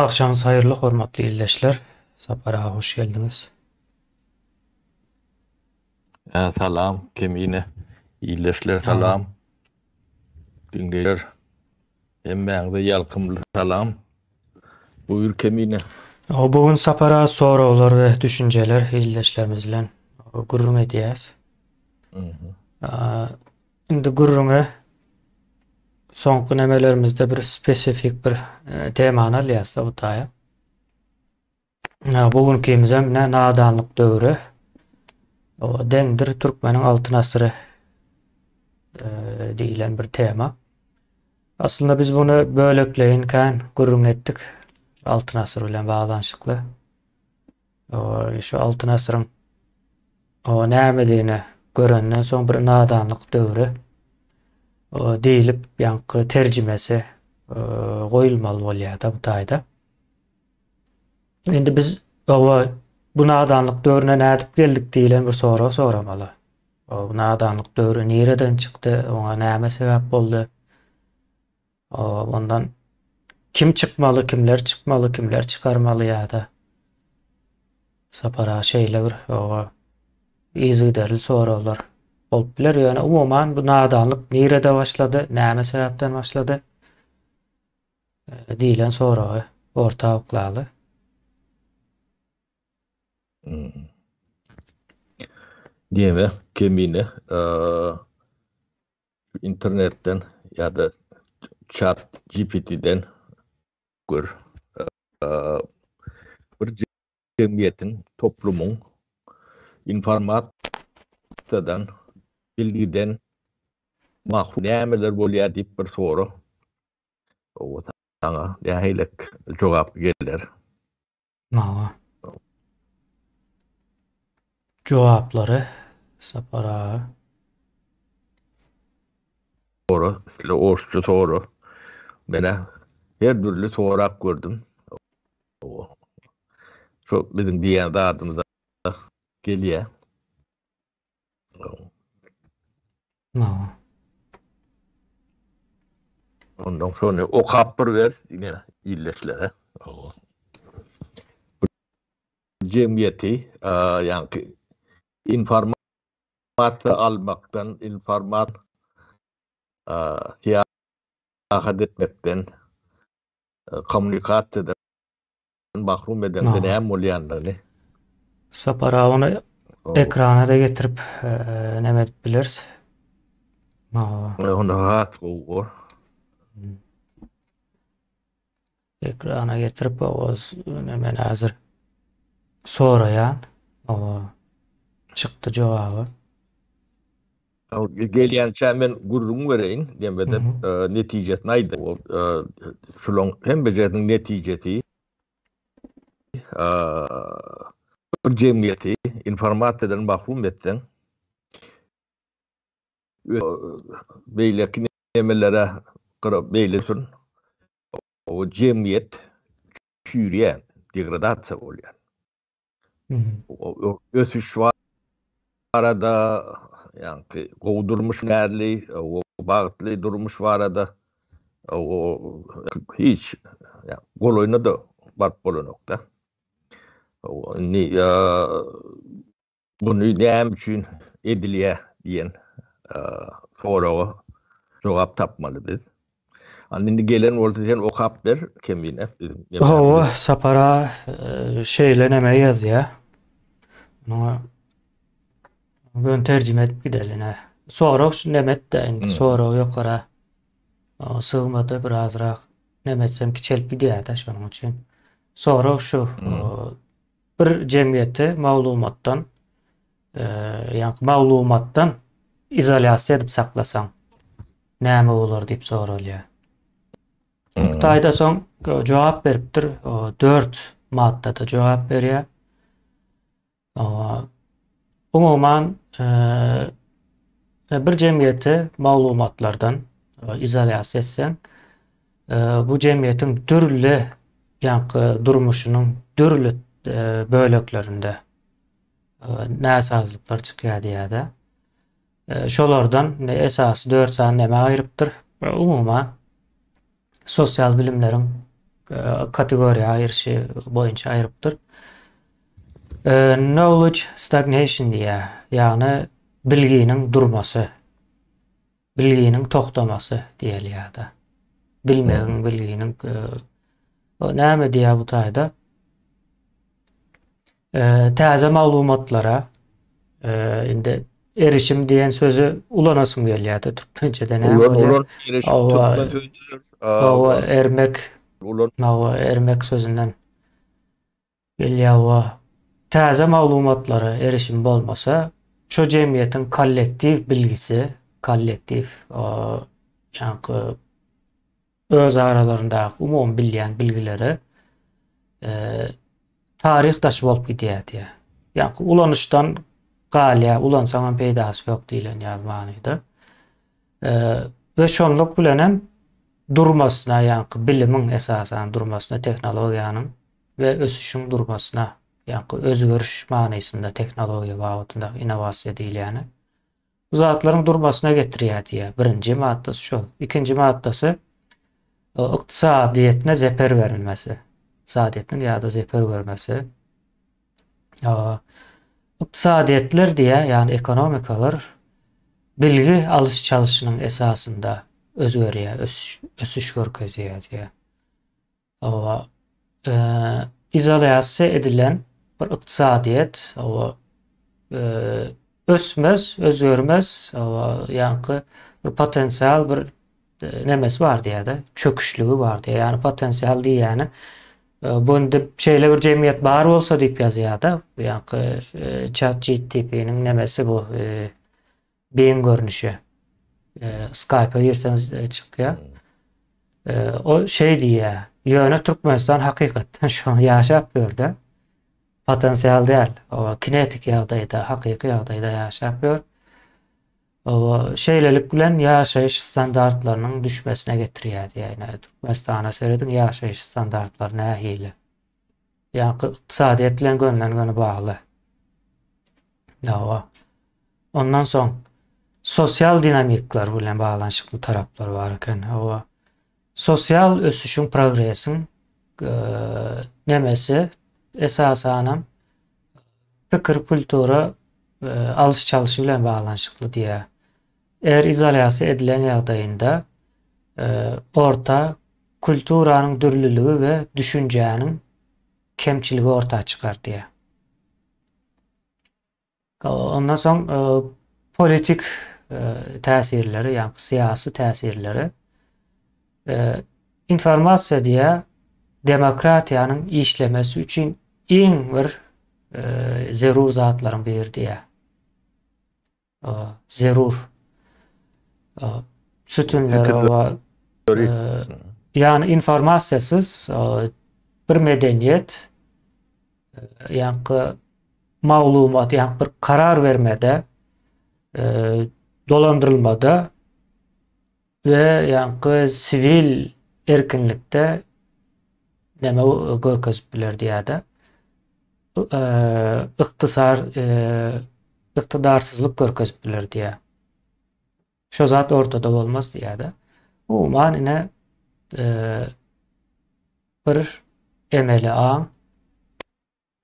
Agşamyňyz haýyrly hormatly ildeşler. Sapar aga hoş geldiňiz. Salam Kemine ildeşler salam. Diňleýjiler hemmäňize ýalkymly salam. Buýur Kemine. Bu gün Sapar aga soraglar we düşünjeler ildeşlerimiz bilen gürrüň edýäs. Indi gürrüňe soňky nemelerimizde bir spesifik bir e, temany alýas-da bu taýa. Bu günkimizem ne nadanlyk döwri. O deňdir türkmeniň altyn asyry e, diýilen bir tema. Aslynda biz bunu bölekleýin kän gürrüň etdik. Altyn asyr bilen baglanyşykly. Şu Altyn asyryň o nämedigini görenden soň bir nadanlyk döwri diýlip ýaňky terjimesi goýulmaly bolýar-da bu taýda. Indi biz oba bu nadanlyk döwrüne nädip geldik diýlen bir sorag soramaly. Bu nadanlyk döwri nireden çykdy, oňa näme sebäp boldy? Ondan kim çykmaly, kimler çykmaly, kimler çykarmaly ýa-da Sapar aga şeýle bir oba yzygiderli soraglar bolup biler. Ýöne umuman bu nadanlyk nirede başlady, näme sebäpden başlady diýlen soragy orta oklaly. Diýeme, Kemine, internetden ýa-da chat GPT-den gör. Bir jemgyýetiň, toplumyň informasiýadan, bilgiden mahrum nämeler bolýar diýip bir sora. Saňa nähili jogap geler? Maňa. Jogaplary Sapar aga. Sora, isle orsça sora. Menä her dürli sorap gördüm. Şo biziň diýýän zadymyza gelýär. Maňa. Ondan şony okap bir ber ine ildeşlere. Jemgyýeti ýaňky informasiýa almakdan, informat syýahat etmekden, kommunikasiýadan mahrum edeňde näme bolýandygyny. Sapar aga ony ekrana-da getirip näme edip bileris. Onda has gowy bor. Ekrana getirip owaz men häzir soraýan. Owa çykdy jogaby. Gelýänçä men gürrüň bereýin, demede netijesini aýdaýyn. Şulaň hemmejesiniň netijesi bir jemgyýeti informasiýadan mahrum etseň, beýleki nemelere gyra beýlesin, o jemgyýet çüýrýär, degradasiýa bolýar. Ösüş barada, ýaňky gowy durmuş närli, bagtly durmuş barada hiç golaýyna-da baryp bolanok-da. Indi Muny näme üçin edilýär diýen soraga jogap tapmaly biz. Indi indi gelen bolsa sen okap ber Kemine. Hawa, Sapar aga şeýle neme ýazýar. Muňa göni terjime edip gideli ine. Sorag şu neme etdi indi sorag ýokara sygmady birazrak neme etsem kiçelip gidýär-de şonuň üçin. Sorag şu Bir jemgyýeti maglumatdan, ýagny maglumatdan izolýasiýa edip saklasaň näme bolar diýip soralýar. Hytaýda soň jogap beripdir, 4 maddada jogap berýär. Umuman, bir jemgyýeti maglumatlardan izolýasiýa etseň, bu jemgyýetiň dürli ýaňky durmuşynyň dürli böleklerinde näsazlyklar çykýar diýýär-de. Şolardan esasy 4 sany näme aýrypdyr? Umuman, sosial bilimleriň kategoriýa aýryşy boýunça aýrypdyr. Knowledge stagnation diýýär. Ýagny bilginiň durmasy. Bilginiň togtamasy diýeli ýa-da. Bilmegiň, bilginiň näme diýýär bu taýda? Täze maglumatlara indi erişim diýen sözi ulanasym gelýär-de türkmençede näme bolýar? Hawa, ermek. Hawa, ermek sözünden. Gelýär Täze maglumatlara erişim bolmasa, şo jemgyýetiň kollektiw bilgisi, kollektiw, ýaňky öz aralaryndaky umumy bilýän bilgileri taryh daşy bolup gidýär diýýär. Ýaňky ulanyşdan galýar, ulansaňam peýdasy ýok diýlen ýaly manyda. We şonluk bilenem durmasyna, ýaňky bilimiň esasan durmasyna, tehnologiýanyň we ösüşiň durmasyna, ýaňky özgeriş manysynda tehnologiýa babatynda innowasiýa diýilýäni, bu zatlaryň durmasyna getirýär diýýär. Birinji maddasy şol. Ikinji maddasy ykdysadyýetine zeper berilmesi. Ykdysadyýetiniň ýa-da zeper görmesi. Ykdysadyýetler diýýär, ýagny ekonomikalar bilgi alyş-çalşynyň esasynda özgerýär, ösüş görkezýär diýýär. Hawa, izolýasiýa edilen bir ykdysadyýet, hawa, ösmez, özgermez, hawa, ýaňky bir potensial bir nemesi bar diýýär-de, çöküşligi bar diýýär. Ýagny potensial diýýäni bu indi şeýle bir jemgyýet bar bolsa diýip ýazýar-da, ýaňky Chat GTP-niň nemesi bu Bing görnüşi. Skype-a girseňiz çykýar. O şeý diýýär. Ýöne Türkmenistan hakykatdan şu an ýaşap ýör-de. Potensial däl. O kinetik ýagdaýda, hakyky ýagdaýda ýaşap ýör. O şeýlelik bilen ýaşaýyş standartlarynyň düşmesine getirýär diýýär. Ýa Türkmenistana serediň ýaşaýyş standartlary nähili. Ýa ykdysadyýet bilen gönden-göni bagly. Hawa. Ondan soň sosial dinamikler bilen baglanyşykly taraplar bar eken. Hawa. Sosial ösüşiň, progresiň nemesi esasanam pikir, kultura alyş-çalşy bilen baglanyşykly diýýär. Eger izolýasiýa edilen ýagdaýynda orta kulturanyň dürlüligi we düşünjäniň kemçiligi orta çykar diýýär. Ondan soň politik täsirleri, ýagny syýasy täsirleri informasiýa diýýär, demokratiýanyň işlemesi üçin iň bir zerur zatlaryň biri diýýär. Zerur. Sütünleri we ýagny informasiýasyz bir medeniýet ýaňky maglumat, ýagny bir karar bermede, dolandyrylmada we ýaňky siwil erkinlikde näme görkezip biler diýýär-de. Ykdysar ykdydarsyzlyk görkezip biler diýýär. Şo zat ortada bolmaz diýýär-de. Umuman ine bir emeli aň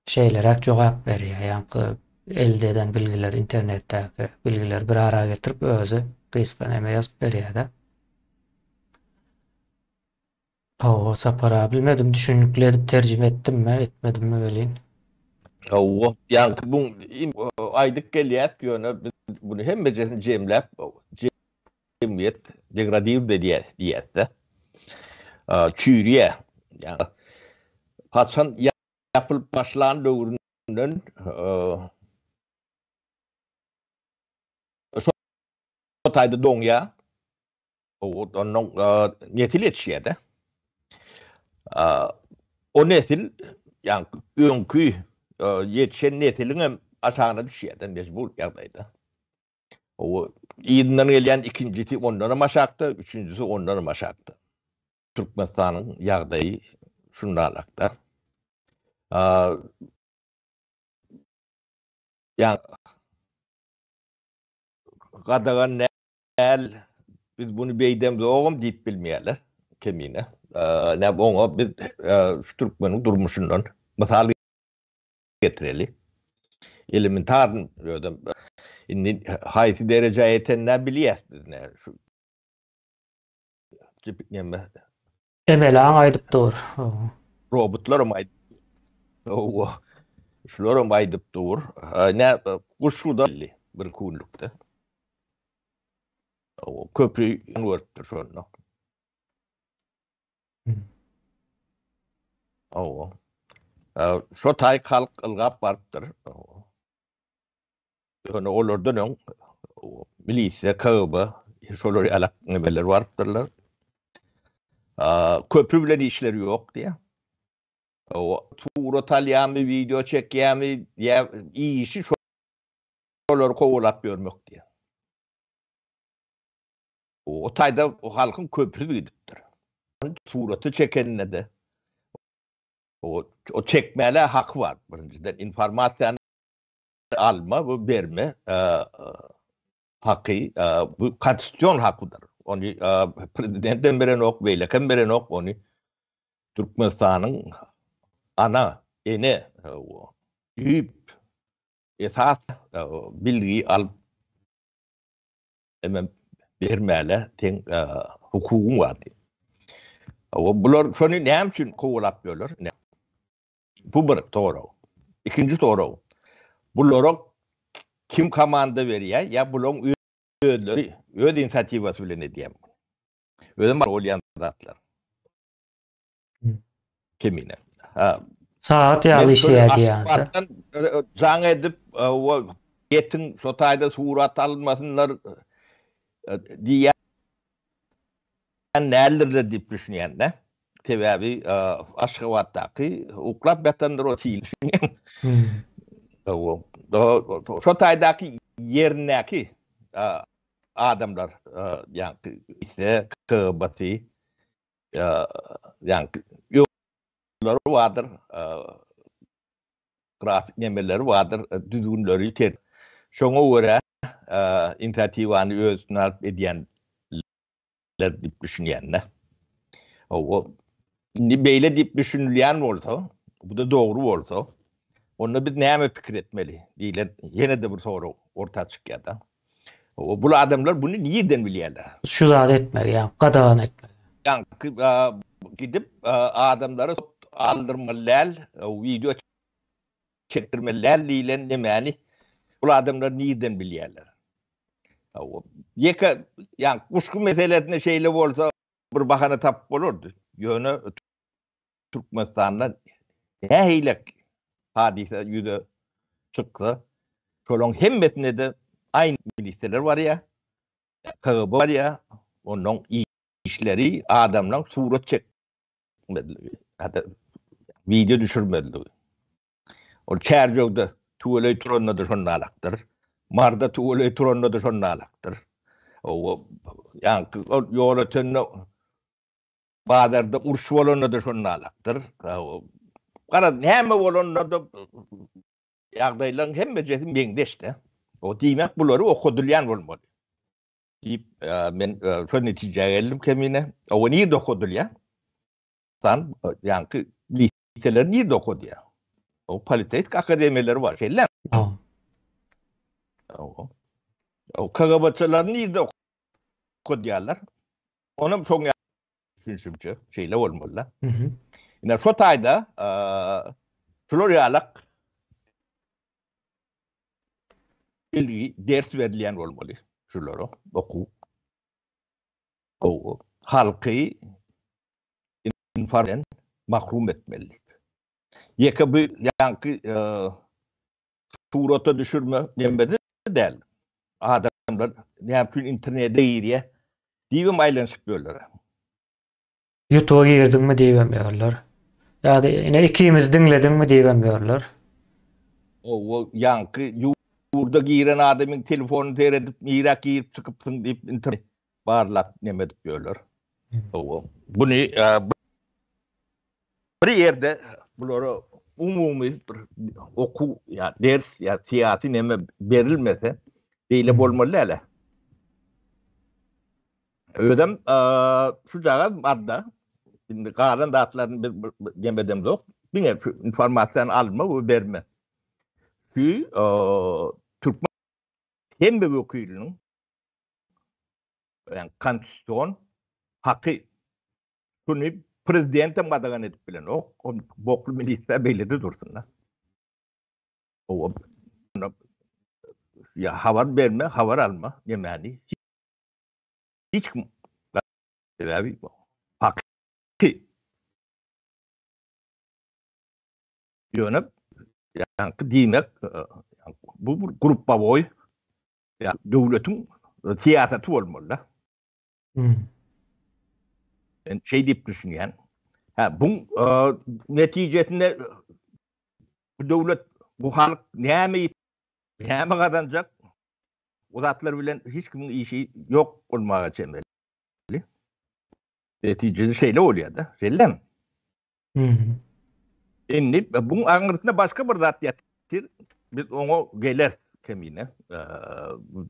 şeýleräk jogap berýär. Ýaňky elde eden bilgileri, internetdäki bilgileri bir ara getirip özi gysga neme ýazyp berýär-de. Hawa Sapar aga bilmedim düşünikli edip terjime etdimmi etmedimmi welin. Hawa ýaňky bu aýdyp gelýäs ýöne biz buny hemmejesini jemläp jemgyýet degradird edýär diýýäs-de. Çüýrýär. Ýa haçan ýapylyp başlan döwründen şo taýda doňýar. Ondan nesil ýetişýär-de. O nesil, ýagny öňki ýetişen nesiliň hem aşagyna düşýär-de mejbur ýagdaýda. O yzyndan gelýän ikinjisi ondan hem aşakda, üçünjisi ondan hem aşakda. Türkmenistanyň ýagdaýy şundanakda. Ýa gadagan däl, biz buny beýdemzogam diýip bilmeýärler kemine. Näme oňa biz şu türkmeniň durmuşyndan mysal getireli. Elementar özem indi haýsy derejä ýetenini bilýäs biz ne şu neme Emeli aň aýdyp dur. Robotlaram aýdyp Hawa. Şularam aýdyp dur. Ne guşuda bir günlükde. Köpri görüpdir şonda. Hawa. Şo taý halk ylgap barypdyr. Ýöne olardan öň milisiýa, KGB, şolar ýaly nemeler barypdyrlar. Köpri bilen işleri ýok diýýär. Surat alýarmy, wideo çekýärmi, ýa işi şolary kowalap ýörmek diýýär. O taýda halkyň köpüsi gidipdir. Suraty çekeninde-de o çekmäle haky bar birinjiden informasiýany alma we berme haky bu konstitusion hakydyr. Ony prezident hem berenok, beýleki hem berenok, ony Türkmenistanyň ana, ene düýp esas bilgi alyp hemem bermäle seň hukugyň bar diýip. Bular şony näme üçin kowalap ýörler? Bu bir sorag. Ikinji sorag. Bulara kim komanda berýär ýa bularyň özleri öz inisiatiwasy bilen edýär muny? Özem bolýan zatlar. Kemine. Ha. Sagat ýaly işleýär diýýäňiz. Jaň edip, ýetiň şo taýda surat alynmasynlar diýýän däldirler diýip düşünýän-de. Sebäbi Aşgabatdaky uklap ýatandyr o hili düşünýän. Şo taýdaky ýerindäki adamlar ýaňky ise KGB-si ýaňky ýollary bardyr, grafik nemeleri bardyr, düzgünleri ter. Şoňa görä inisiatiwany öz üstüne alyp edýänler diýip düşünýän-de. Hawa, indi beýle diýip düşünilýän bolsa, bu-da dogry bolsa, onda biz näme pikir etmeli diýlen ýene-de bir sorag orta çykýar-da. Bul adamlar buny nirden bilýärler? Şu zady etmegi, ýa gadagan etmegi. Ýaňky gidip adamlara aldyrmaly däl, wideo çekdirmeli däl diýlen nemäni bul adamlar nirden bilýärler? Ýeke ýa guşgy meselesinde şeýle bolsa bir bahana tapyp bolardy. Ýöne Türkmenistanda nähili hadysa ýüze çyksa, şolaryň hemmesine-de aýny milisler barýar, KGB barýar, onuň işleri adamlaryň surat çekmezligi, ýa-da wideo düşürmezligi. Ol Çärjewde tüweleý turanda-da şonda alakdyr. Marda tüweleý turanda-da şonda alakdyr. Ýaňky ol ýol ötende Bazarda uruş bolanda-da şonda alakdyr. Garaz, näme bolanda-da ýagdaýlaryň hemmejesi meňzeş-de. O diýmek, bulary okadylýan bolmaly. Diýip, men şo netijä geldim kemine. O nirde okadylýar? San, ýaňky liseler nirde okadýar? O politehnik akademiýalary bar, şeýle. O KGB-çylar nirde okadýarlar? Onam şoň düşünşimçe şeýle bolmaly-da. Ine şo taýda şular ýalak bilgi ders berilýän bolmaly şulara okuw. Gowy. Halky inform mahrum etmeli. Ýeke bu ýaňky surata düşürme nemede däl. Adamlar näme üçin internete girýär diýibem aýlanyşyp ýörler. Ýutuba girdiňmi diýibem ýörler. Ýa-da ine ikimizi diňlediňmi diýibem ýörler. Owo, ýaňky ýurda giren adamyň telefonyny seredip nirä girip çykypsyň diýip internet barlap neme edip ýörler. Owo, buny Bir ýerde bulara umumy bir okuw ýa ders ýa syýasy neme berilmese beýle bolmaly däl. Özem şujagaz madda. Indi galan zatlaryny biz neme edemzok. Diňe şu informasiýany alma we berme. Şu türkmen hemme wekiliniň ýagny konstitusion haky. Şuny prezidentem gadagan edip bilenok. O bokly milisiýa beýlede dursun-da. O ýa habar berme, habar alma nemäni. Hiç kim sebäbi haky. Ýöne ýaňky diýmek bu bir gruppawoý ýa döwletiň syýasaty bolmaly-da. Men şeý diýip düşünýän. Hä, bu netijesinde bu döwlet, bu halk näme näme gazanjak? O zatlar bilen hiç kimiň işi ýok bolmaga çemeli. Netijesi şeýle bolýar-da, şeýlemi? Indi buň aňyrsynda başga bir zat ýatyr. Biz oňa geleris kemine.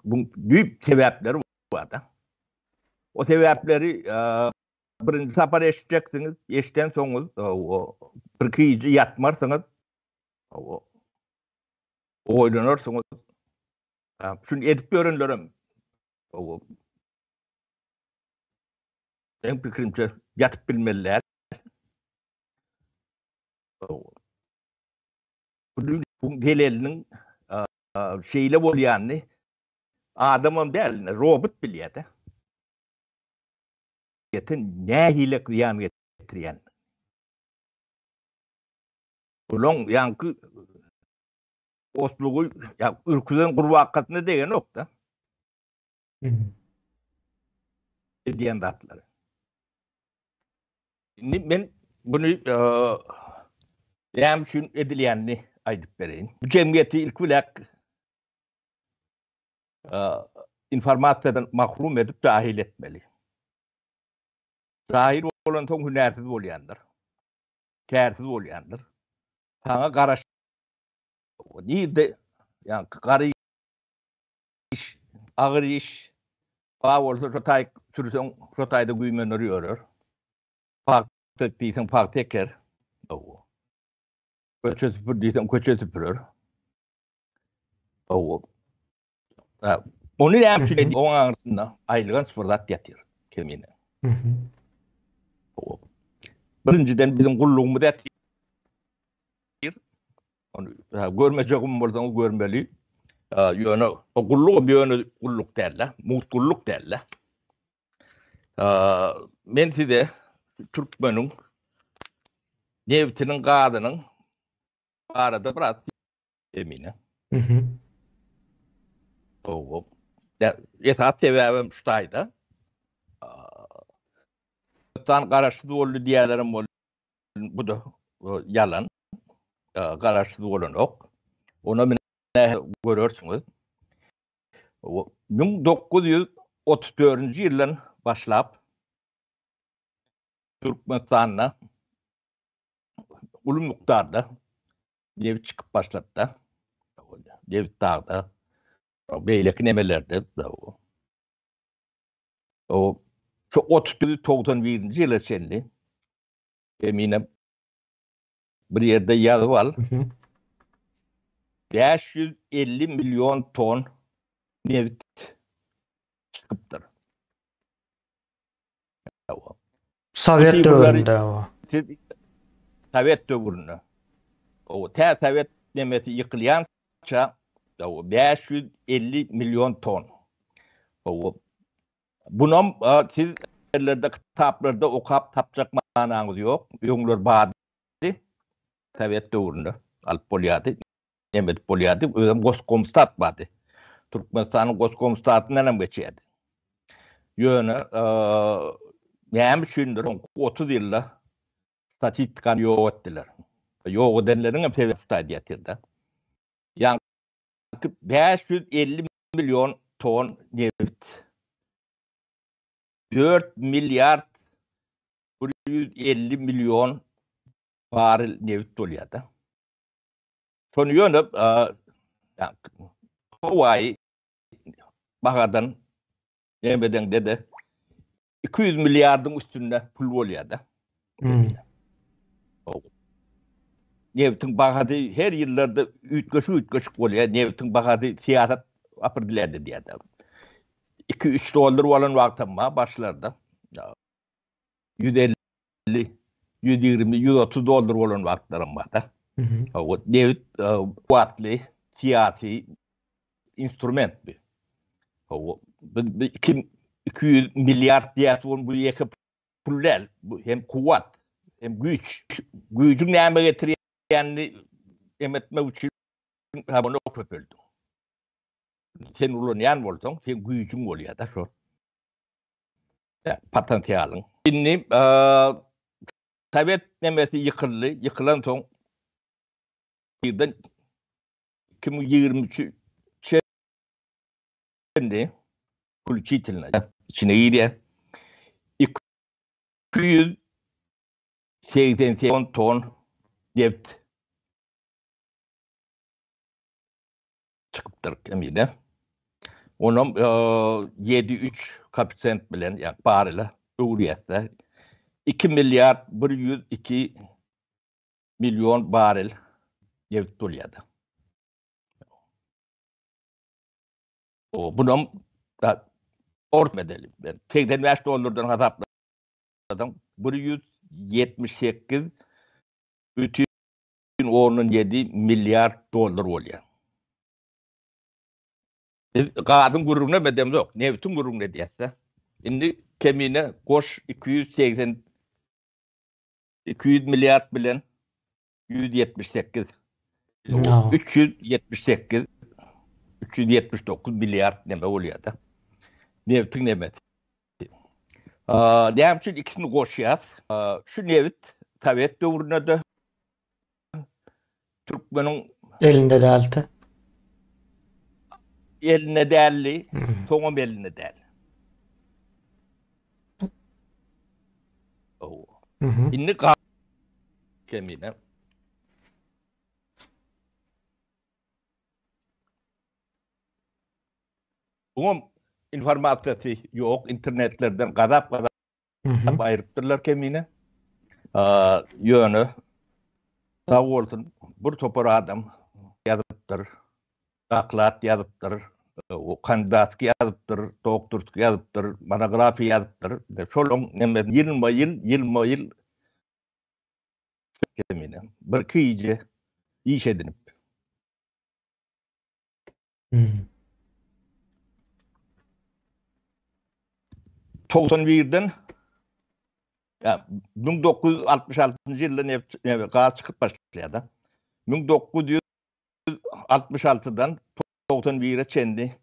Buň düýp sebäpleri bar-da. O sebäpleri birinji sapar eşitjeksiňiz, eşiden soňuňyz birki gije ýatmarsyňyz. Oýlanarsyňyz. Şuny edip ýörenlerem meň pikirimçe ýatyp bilmeli däl. Bu zeleliniň şeýle bolýanyny adamam däl, robot bilýär-de. Ýeten nähili zyýan getirýän. Bulaň ýaňky otlugy ýa ürküzen gurbakasyna degenok-da. Edýän zatlary. Indi men buny näme üçin edilýänini aýdyp bereýin. Bu jemgyýeti ilki bilen informasiýadan mahrum edip jahil etmeli. Jahil bolansoň hünärsiz bolýandyr. Kärsiz bolýandyr. Saňa garaş nirde ýaňky gary iş, agyr iş bar bolsa şo taý sürseň şo taýda güýmener ýörer. Pagta diýseň pagta eker. Hawa. Köçe süpür diýseň köçe süpürer. Hawa. Ony näme üçin edýär? Oň aňyrsynda aýylganç bir zat ýatyr kemine. Hawa. Birinjiden biziň gullugymyz ýatyr. Ony görmejegim bolsaňyz görmeli. Ýöne o gullugam ýöne gulluk däl-de, mugt gulluk däl-de. Men size türkmeniň nebtiniň, gazynyň barada biraz Emine. Mhm. Esas sebäbem şu taýda. Türkmenistan garaşsyz boldy diýýärlerem boldy. Bu-da ýalan. Garaşsyz bolanok. Ona nähe görersiňiz. 1934-nji ýyldan başlap Türkmenistanda uly mukdarda nebit çykyp başlady-da. Nebit dagda, beýleki nemelerde. O şu 39 91-nji ýyla çenli Eminem bir ýerde ýazyp al. 550 million ton nebit çykypdyr. Sowet döwründe o. Sowet döwründe. O tä sowet nemesi ýykylýança 550 million ton. O Bunam siz ýerlerde kitaplarda okap tapjak manaňyz ýok. Öňler bardy. Sowet döwründe alyp bolýardy. Neme edip bolýardy. Özem Goskomstat bardy. Türkmenistanyň Goskomstatyndan hem geçýärdi. Ýöne näme üçindir 30 ýylda statistikany ýok etdiler. Ýok edenleriň hem sebäbi şu taýda ýatyr-da. Ýaňky 550 million ton nebit, 4 milliard 150 million barrel nebit bolýar-da. Şony ýöne howaýy bahadan näme edeňde-de 200 milliardyň üstünde pul bolýar-da. Hmm. Nebitiň bahasy her ýyllarda üýtgeşik-üýtgeşik bolýar. Nebitiň bahasy syýasat opredilýär diýýär. 2-3 dollar bolan wagtam bar başlarda. 150, 120, 130 dollar bolan wagtlaram bar-da. O nebit kuwwatly syýasy instrument bu. O 200 milliard diýýäs, bu ýeke pul däl, bu hem kuwwat, hem güýç. Güýjüň näme getirýänini em etmek üçin ony köpeldiň. Sen ulanýan bolsaň, seň güýjüň bolýar-da şol. Potensialyň. Indi sowet nemesi ýykyldy, ýykylan soň birden 2023 çenli wklýuçitelno içine girýär. 288 ton neft çykypdyr kemine. Onam 7-3 koeffisiýent bilen, ýa barele öwürýär-de. 2 milliard 102 million barel neft bolýar-da. Bunam ort edeli. 85 dollardan hasaplasaň 178 bütin ondan 7 milliard dollar bolýar. Biz gazyň gürrüňine hem edemzok, nebitiň gürrüňini edýäs-de. Indi kemine goş 280 200 milliard bilen 178 378 379 milliard neme bolýar-da. Nebitiň nemesi. Näme üçin ikisini goşýas? Şu nebit sowet döwründe-de türkmeniň elinde däldi. Elinde däldi, soňam elinde däl. Indi kemine. Buňam informasiýasy ýok, internetlerden gazap-gazap aýrypdyrlar kemine. Ýöne sag bolsun bir topar adam ýazypdyr, doklad ýazypdyr, kandidatskiý ýazypdyr, doktorskiý ýazypdyr, monografiýa ýazypdyr. Şolaň neme ýylma-ýyl, ýylma-ýyl kemine birki gije iş edinip. 91-den ýa 1966-njy ýylda neft gaz çykyp başlaýar-da. 1966-dan 91-e çenli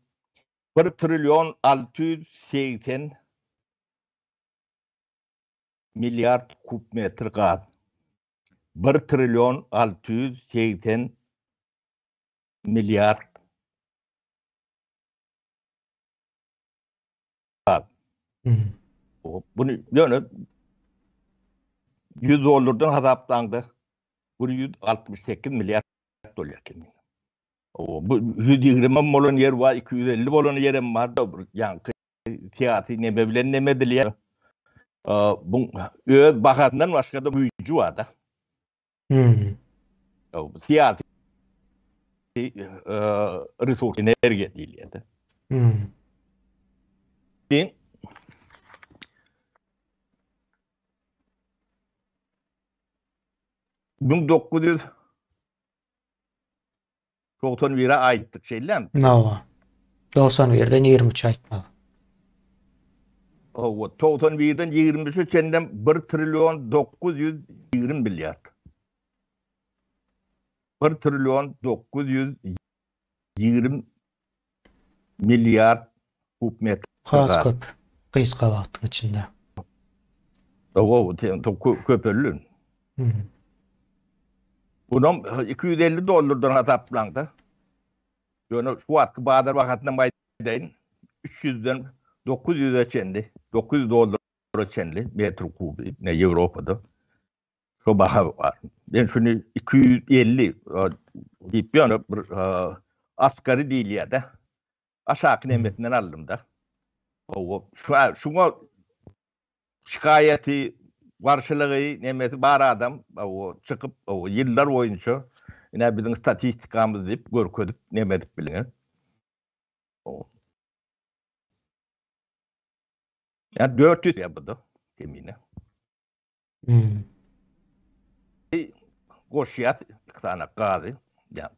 1 trillion 680 milliard kub metr gaz. 1 trillion 680 milliard gaz. Bunu ýöne 100 dollardan hasaplaňda 168 milliard bolýar eken. Bu 120 bolan ýer bar, 250 bolan ýerem bar da bir ýaňky syýasy neme bilen neme edilýär. Bu öz bahasyndan başga-da güýji bar-da. Hmm. Syýasy resurs energiýa diýilýär. Hmm. Din 1991-e aýtdyk, şeýlemi? Hawa. 91-den 23 aýtmaly. Hawa, 91-den 23-e çenlem 1 trillion 920 milliard. 1 trillion 920 milliard kub metr. Has köp, gysga wagtyň içinde. Hawa, köpeldi. Bunam 250 dollardan hasaplaňda. Ýöne şu wagtky bazar bahasyndan aýdaýyn, 300-den 900-e çenli, 900 dollara çenli metr kuby, ne Ýewropada. Şo baha bar. Men şuny 250 diýip ýöne bir asgary diýilýär-de. Aşaky nemesinden aldym-da. Hawa, şuňa şikaýaty. garşylygy nemesi bar adam o çykyp o ýyllar boýunça ine biziň statistikamyz diýip görkezip neme edip bilýär. Ýa 400 ýa bu da kemine. Hmm. Goşýar iki sany gazy. Ýa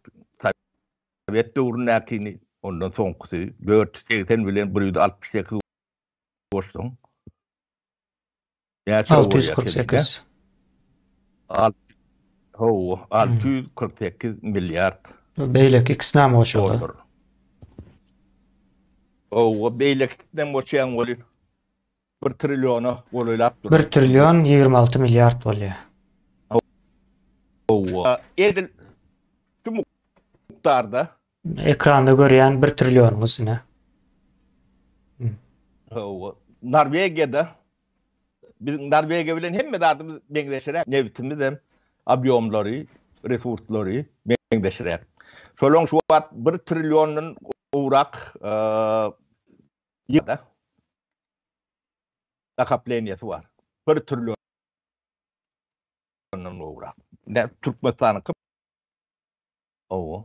Sowet döwründäkini ondan soňkusy 480 bilen 168 goşsaň. Näçe bolýar? 648. Hawa, 648 milliard. Beýleki ikisini hem goşaly. Hawa, beýleki ikisini hem goşýaň welin 1 trilliona golaýlap dur. 1 trillion 26 milliard bolýar. Hawa, edil şu mukdarda. Ekranda görýän 1 trillionyňyz ine. Hawa, Norwegiýada biziň Norwegiýa bilen hemme zadymyz meňzeşräk, nebitimiz hem obýomlary, resurslary meňzeşräk. Şolaň şu wagt 1 trilliondan gowrak ýa-da nakopleniýasy bar. 1 trilliondan gowrak. Ine Türkmenistanyňky Hawa.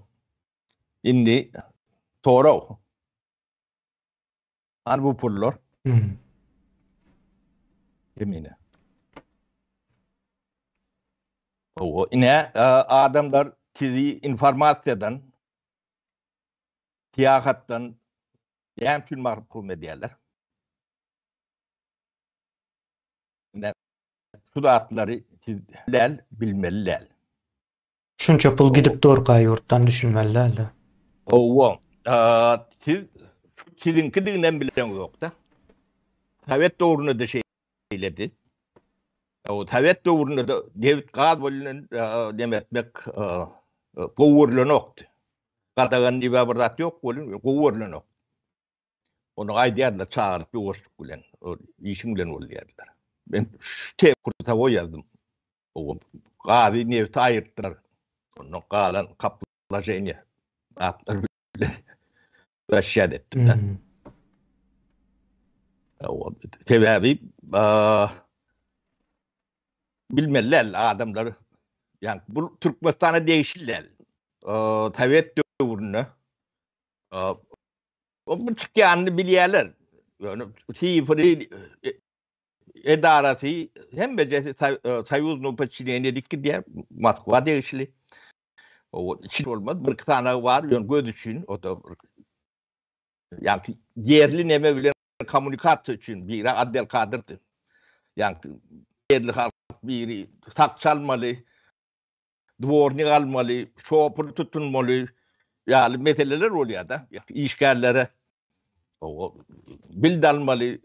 Indi sorag. Hany bu pullar? Hmm. Emine. Hawa, ine adamlar sizi informasiýadan, syýahatdan näme üçin mahrum edýärler? Ine şu zatlary siz däl, bilmeli däl. Şunça pul gidip durka ýurtdan düşünmeli däldi. Hawa, siz siziňkidiginem bileňzokda. Sowet döwründe-de şeýledi. Sowet döwründe-de nebit gaz bilen neme etmek gowy görlenokdy. Gadagan diýip bir zat ýok welin gowy görlenok. Ony aýdýardylar çagyryp ýuwaşlyk bilen, işiň bilen bol diýýärdiler. Men şu kursa ýazdym. Gazy nebiti aýyrtdylar. Ondan galan kaplaženiýe zatlar bilen zaşýat etdiler. Hmm. Sebäbi bilmeli däl adamlar. Yani bu Türkmenistana degişli däl. Sowet döwründe bu çykýanyny bilýärler. Ýöne sifri edarasy hemmejesi soýuznyň podçineniýe dik gidýär, Moskwa degişli. O içi bolmaz, bir iki sanagy bar, ýöne göz üçin, o da ýa ýerli neme bilen kommunikasiýa üçin biri Abdel Kadyrdy. Ýa ýerli halk biri sakçy almaly, dwornik almaly, şopur tutunmaly ýaly meseleler bolýar-da. Işgärlere bild almaly,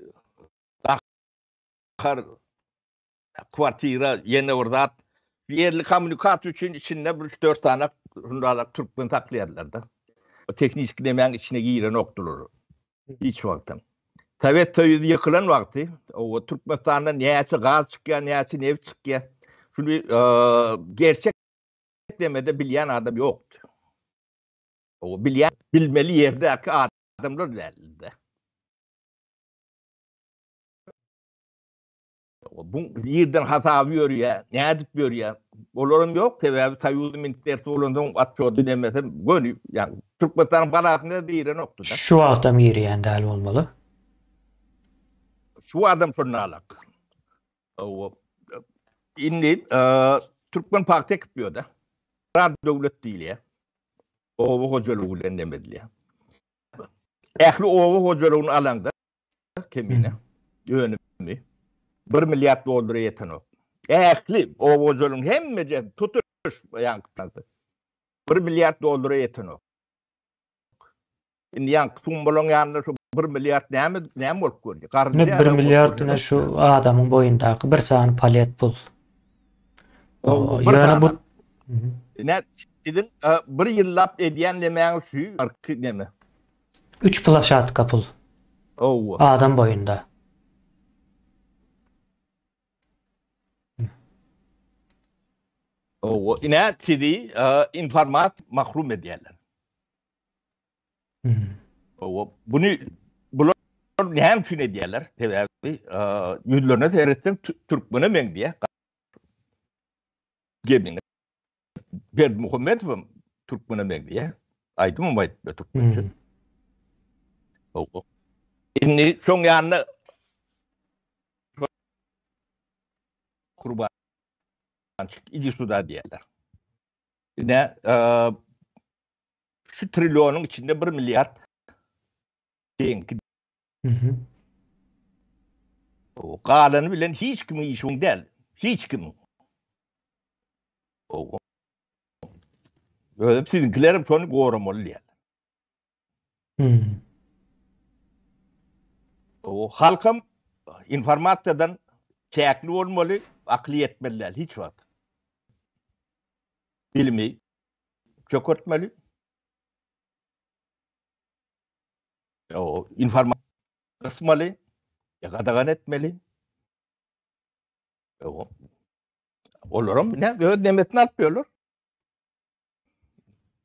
nahar, kwartira, ýene bir zat. Ýerli kommunikasiýa üçin içinde bir üç-dört sany şundarak türkmen saklaýarlar-da. O tehniki nemäň içine girenokdylar. Hiç wagtam. Sowet Soýuzy ýykylan wagty, o Türkmenistanda näçe gaz çykýar, näçe neft çykýar. Şuny gerçek demede bilýän adam ýokdy. O bilýän, bilmeli ýerdäki adamlar däldi. Bu ýerden hasaby ýörýär, nädip ýörýär? Olaram ýok, sebäbi Soýuzyň ministrsi bolansoň otçody demese göni, ýagny Türkmenistanyň balasyna girenokdy-da. Şu wagtam girýän däl bolmaly. Şu adam şonda alak. Indi türkmen pagta ekip ýör-de. Agrar döwlet diýilýär. Oba hojalygy bilen neme edilýär. Ähli oba hojalygyny alaňda kemine önümi 1 milliard dollara ýetenok. Ähli oba hojalygyň hemmejesi tutuş ýaňky 1 milliard dollara ýetenok. Indi ýaňky sumbalaň ýanynda şu 1 milliard näme näme bolup görünýär? Garynja Ine 1 milliard ine şu adamyň boýundaky bir sany palet pul. Ýöne bu Ine siziň bir ýyllap edýän nemäňiz şu arky neme? 3 plaşatka pul. Owa. Adam boýunda. Owa, ine sizi informat mahrum edýärler. Owa, buny bular. näme üçin edýärler? Sebäbi ýüzlerine seretseň türkmene meňzeýär. Gemini. Berdimuhamedowam türkmene meňzeýär. Aýdymam aýdyp türkmençe. Indi şoň ýanyna Kurban idi suda diýerler. Ine, şu trillionyň içinde 1 milliard seňki. Mhm. O galany bilen hiç kimiň işiň däl. Hiç kimiň. O. Özüm siziňkilerim şony goramaly diýýär. Hmm. O halkam informasiýadan çäkli bolmaly, akyly ýetmeli däl hiç wagt. Bilimi çökertmeli. O informasiýa gysmaly, gadagan etmeli. O. Olaram ne öz nemesini alyp ýörler.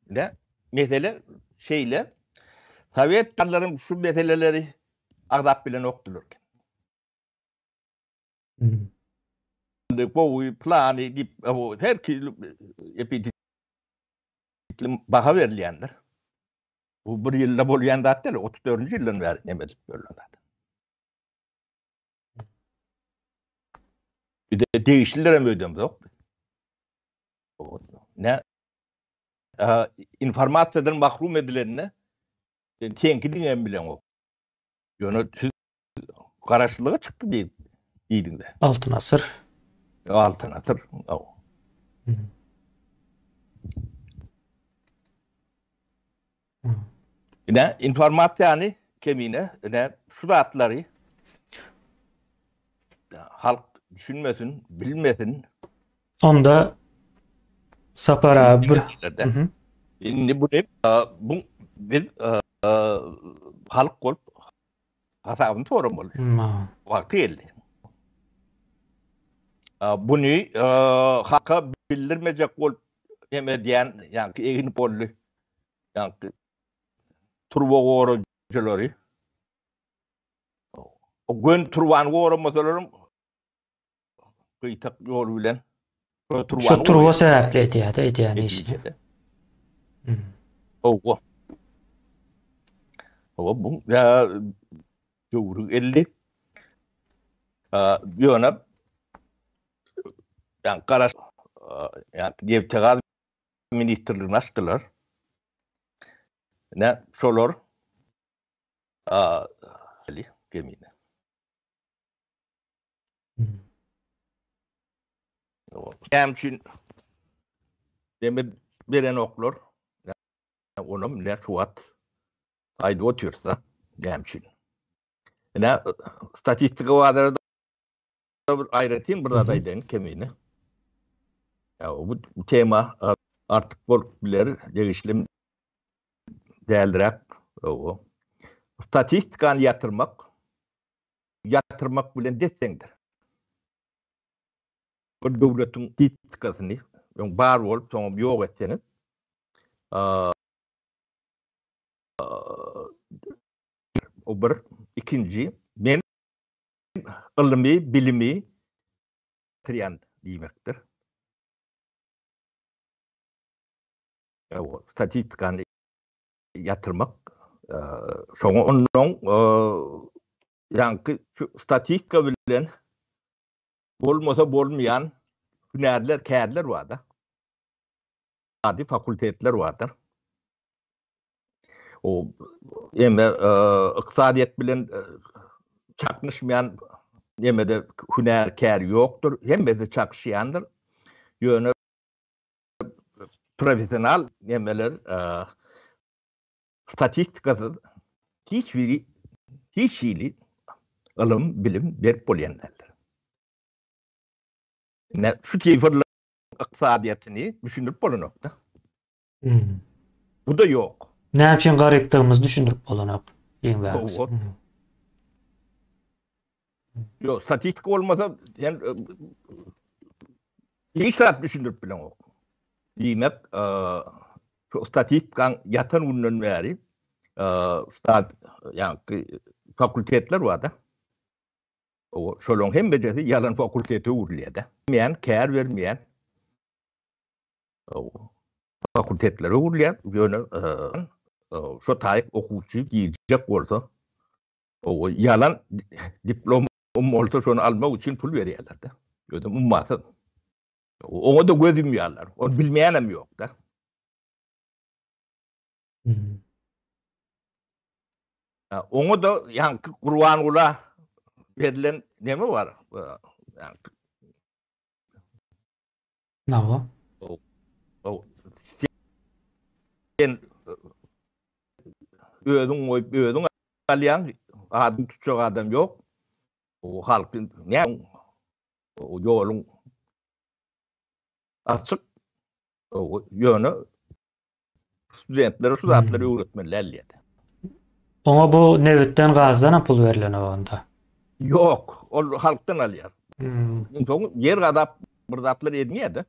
Ne mesele şeýle. Sowet ýallaryň şu meseleleri agzap bilenokdylar. Hmm. Gowy plany diýip, her hili epitetli baha berilýändir. Bu bir ýylda bolýan zat däl, 34-nji ýyldan bäri neme edip ýörler zat. Bir de degişliler hem ödemzok. Ne informasiýadan mahrum edilende sen seňki diňe hem bileňok. Ýöne siz garaşsyzlyga çykdy diýip diýdiňde. Altyn asyr. Altyn asyr. Ine informasiýany kemine, ine şu zatlary halk düşünmesin, bilmesin. Onda Sapar abi bir Indi bu ne? Bu biz halk bolup hasabyny soramaly. Wagty geldi. Buny halka bildirmejek bolup neme edýän, ýaňky egin boldy. Ýaňky turba gorajylary. O gön turbany goramasalaram gyýtak ýol bilen Şu turba sebäpli edýär-de edýän işini. Owa. Owa bu ya döwri geldi. Ýöne ýa garaş ýa nebtegaz ministrligini açdylar. Ne şolar a gemini. Näme üçin deme berenoklar? Onam ne suwat aýdyp otyrsa, näme üçin? Ine statistika barada bir aýratyn bir zat aýdaýyn kemine. Ya bu tema artyk bolup biler, degişli däldiräk. Statistikany ýatyrmak ýatyrmak bilen des-deňdir. Bir döwletiň statistikasyny öň bar bolup, soňam ýok etseňiz, o bir, ikinji, men ylmy, bilimi ýatyrýan diýmekdir. Statistikany ýatyrmak şoňa onnoň ýaňky şu statistika bilen bolmasa bolmaýan hünärler, kärler bar-da. Ady fakultetler bardyr. O eme ykdysadyýet bilen çaknyşmaýan nemede hünär, kär ýokdur. Hemmesi çakyşýandyr. Ýöne professional nemeler statistikasyz hiç biri hiç hili ylym, bilim berip bolýan däldir. Ne şu sifrler ykdysadyýetini düşündirip bolanok-da. Hmm. Bu da ýok. Näme üçin garypdygymyzy düşündirip bolanok. Iň bärkisi. Ýok, statistika bolmasa sen hiç zat düşündirip bileňok. Diýmek, şu statistikaň ýatan günden bäri stat ýa-ni fakultetler bar-da. O şolaryň hemmejesi ýalan fakultete öwrülýär-de. Bermeýän, kär bermeýän fakultetlere öwrülýär. Ýöne şo taýyk okuwçy girjek bolsa, o ýalan diplom bolsa şony almak üçin pul berýärler-de. Özem ummasyz. Oňa-da göz ýumýarlar. Ony bilmeýänem ýok-da. Oňa-da ýaňky Gurbangula berlen neme bar? Ýaňky. Nawa. Sen özüň goýup, özüň alýaň, adyň tutjak adam ýok. O halky näme ýoluň açyk. Ýöne Studentlere şu zatlary öwretmeli däl diýýär. Oňa bu nebitden gazdan hem pul berlenok onda. Ýok, ol halkdan alýar. Soň ýer gazap bir zatlar edinýär-de.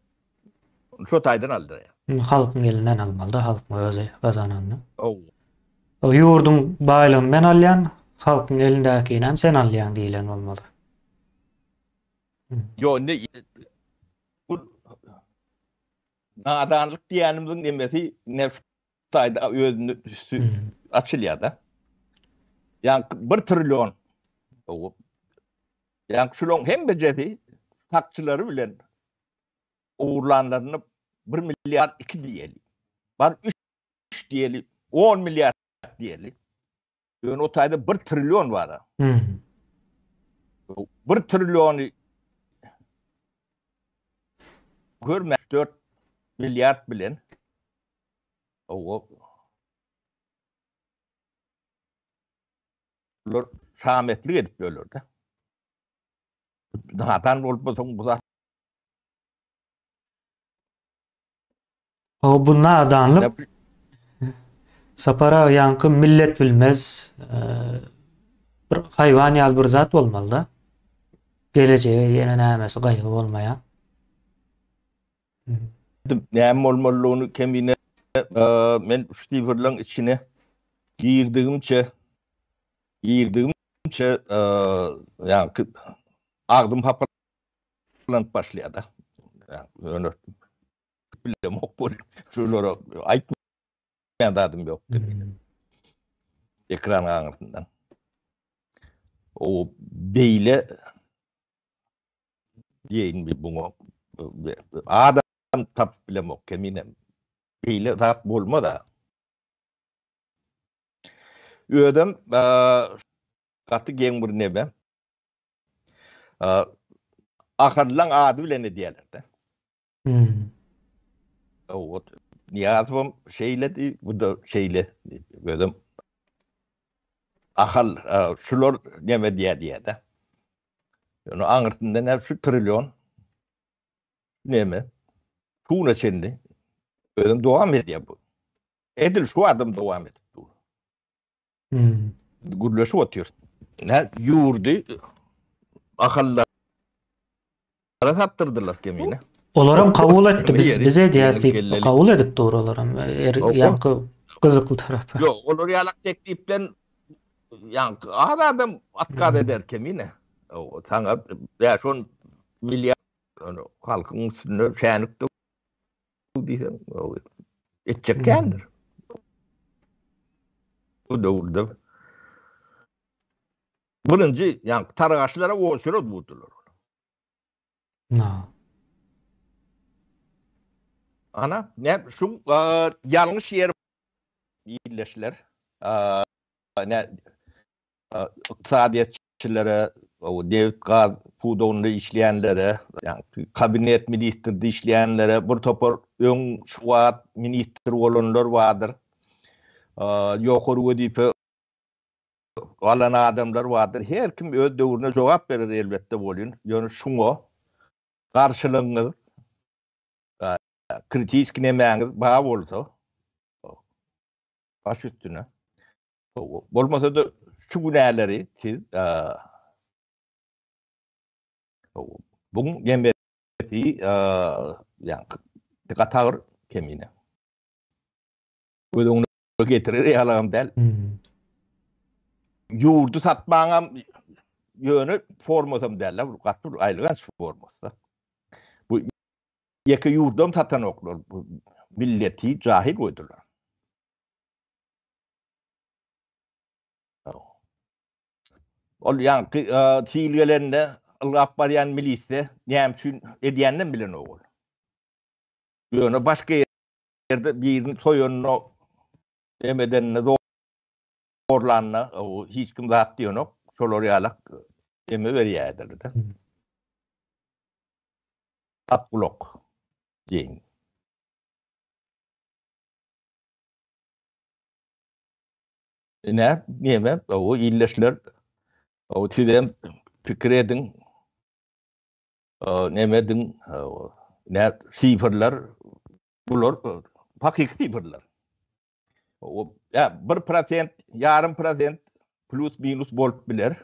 Şo taýdan aldyrýar. Halkyň elinden almaly-da, halkyň özi gazananda. O ýurduň baýlygyny men alýan, halkyň elindäkini hem sen alýaň diýlen bolmaly. Ýok, indi bu Nadanlyk diýýänimiziň nemesi ine şu taýda özüni üsti açylýar-da. Ýaňky bir trillion ýaňky şularyň hemmejesi sakçylary bilen ogurlanlaryny bir milliard iki diýeli. Bar üç diýeli, on milliard diýeli. Ýöne o taýda bir trillion bar. Bir trilliony görmän 4 milliard bilen o Bular şametlik edip ýörler-de. Nadan bolup bolsaň bu zat O bu nadanlyk Sapar aga ýaňky millet bilmez bir haýwan ýaly bir zat bolmalyda. Gelejege ýene nämesi gaýgy bolmaýar. Näme bolmalydygyny kemine men şu sifrleň içine girdigimçe girdigimçe ýaňky agzym hapalanyp başlaýar-da. Ýöne bilemok bol. Şulara aýtmaýan zadym ýok. Ekran aňyrsyndan. O beýle diýeýin bir buňa adam tapyp bilemok keminem. Beýle zat bolmaz a. Özem gaty geň bir neme. Ahallaň ady bilen edýärler-de. Hmm. Owat Nyýazowam şeýledi, bu-da şeýle. Özem Ahal şular neme diýýär diýýär-de. Ýöne aňyrsynda näme şu trillion neme şuna çenli özem dowam edýär bu. Edil şu adam dowam edip dur. Hmm. Gürleşip otyr. Ne ýurdy Ahallara satdyrdylar kemine. Olaram kabul etdi biz biz edýäs diýip kabul edip dur olaram. Er, ýaňky gyzykly tarapy. Ýok, olar ýalak teklipden ýaňky az adam atkaz eder kemine. Saňa 5-10 milliard halkyň üstünde şänik diýseň, etjek kändir. Bu döwürde birinji, ýa targaşlara oçura durdular. Na. Ana, ne şu ýalňyş ýer ýerleşler. Ne ykdysadyýetçilere, nebit gaz pudagynda işleýänlere, ýagny kabinet ministrde işleýänlere bir topar öň şu wagt ministr bolanlar bardyr. Ýokary wezipe alan adamlar bardyr. Her kim öz döwrüne jogap berer elbetde bolýun. Ýöne şuňa garşylygyňyz, kritiski nemäňiz bar bolsa, baş üstüne. Bolmasa-da şu günäleri siz buň nemesi ýa gaty agyr kemine. Göz öňüne getirer ýalagam däl. Ýurdy satmaňam ýöne formasam däl-de, bu gaty bir aýylganç formasy-da. Bu ýeke ýurdam satanoklar, bu milleti jahil goýdular. Ol ýaňky sil gelende ylgap barýan milisde näme üçin edýäninem bilenok ol. Ýöne başga ýerde birini soýanyna, em edenine, zorlanyna hiç kim zat diýenok. Şolar ýalak eme berýärler-de. At gulak diýeýin. Ine, neme, o illeşler, o sizem pikir ediň, neme ediň, ne sifrler, bular hakyky sifrler. O, ya 1%, ýarym prosent plus minus bolup biler.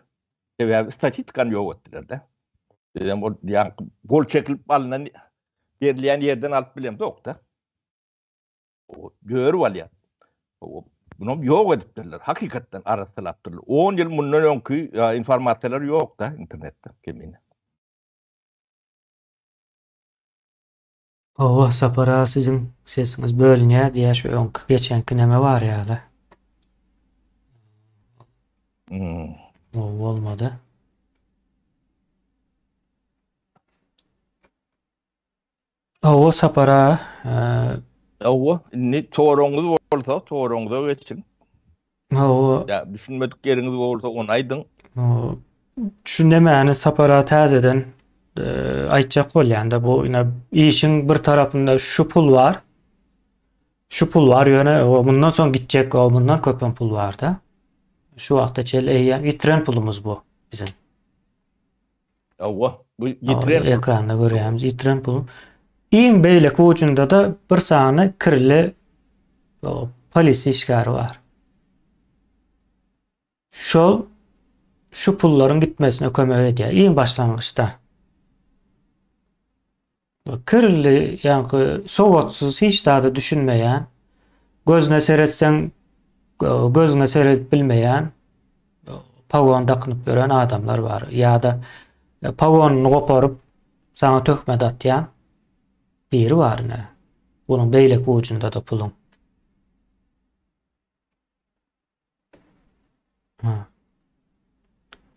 Sebäbi statistikany ýok etdiler-de. Bizem ol ýa gol çekilip alnan berilýän ýerden alyp bilemzok-da. Dörüp alýar. Bunam ýok edipdirler. Hakykatdan arassalapdyrlar. 10 ýyl mundan öňki informasiýalar ýok-da internetde kemine. Hawa Sapar aga siziň sesiňiz bölünýär diýýär şu öňki geçenki neme bar ýaly. Hmm. O bolmady. Hawa Sapar aga. Hawa, indi soragyňyz bolsa, soragyňyza geçiň. Hawa. Ýa düşünmedik ýeriňiz bolsa, ony aýdyň. Şu nemäni Sapar aga täzeden aýtjak bolýan-da, bu ine işiň bir tarapynda şu pul bar. Şu pul bar, ýöne mundan soň gitjek, mundan köpem pul bar-da. Şu wagta çenli eýýäm ýitiren pulumyz bu biziň. Hawa, bu ýitiren pul. Ekranda görýämiz, ýitiren pul. Iň beýleki ujunda-da bir sany kirli polisiýa işgäri bar. Şol şu pullaryň gitmesine kömek edýär iň başlangyçda. Kirli, ýaňky sowatsyz, hiç zada düşünmeýän, gözüne seretseň, gözüňe seredip bilmeýän, pagon dakynyp ýören adamlar bar. Ýa-da pagonyny goparyp, saňa töhmet atýan biri bar ine. Bunuň beýleki ujunda-da puluň.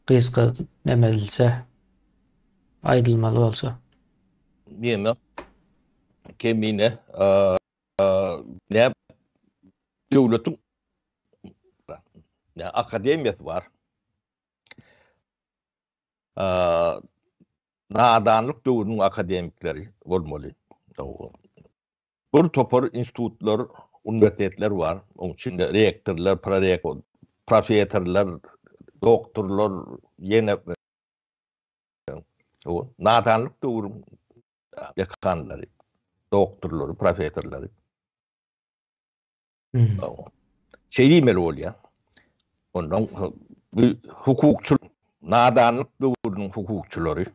Gysga neme edilse, aýdylmaly bolsa. Neme? Kemine ne döwletiň ne akademiýasy bar. Nadanlyk döwrüniň akademikleri bolmaly. Bir topar institutlar, uniwersitetler bar. Oň içinde rektorlar, prorektor, professorlar, doktorlar, ýene o nadanlyk döwrüň dekanlary, doktorlary, professorlary. Hmm. Şeý diýmeli bolýar. Ondan bu hukukçy nadanlyk döwrüniň hukukçylary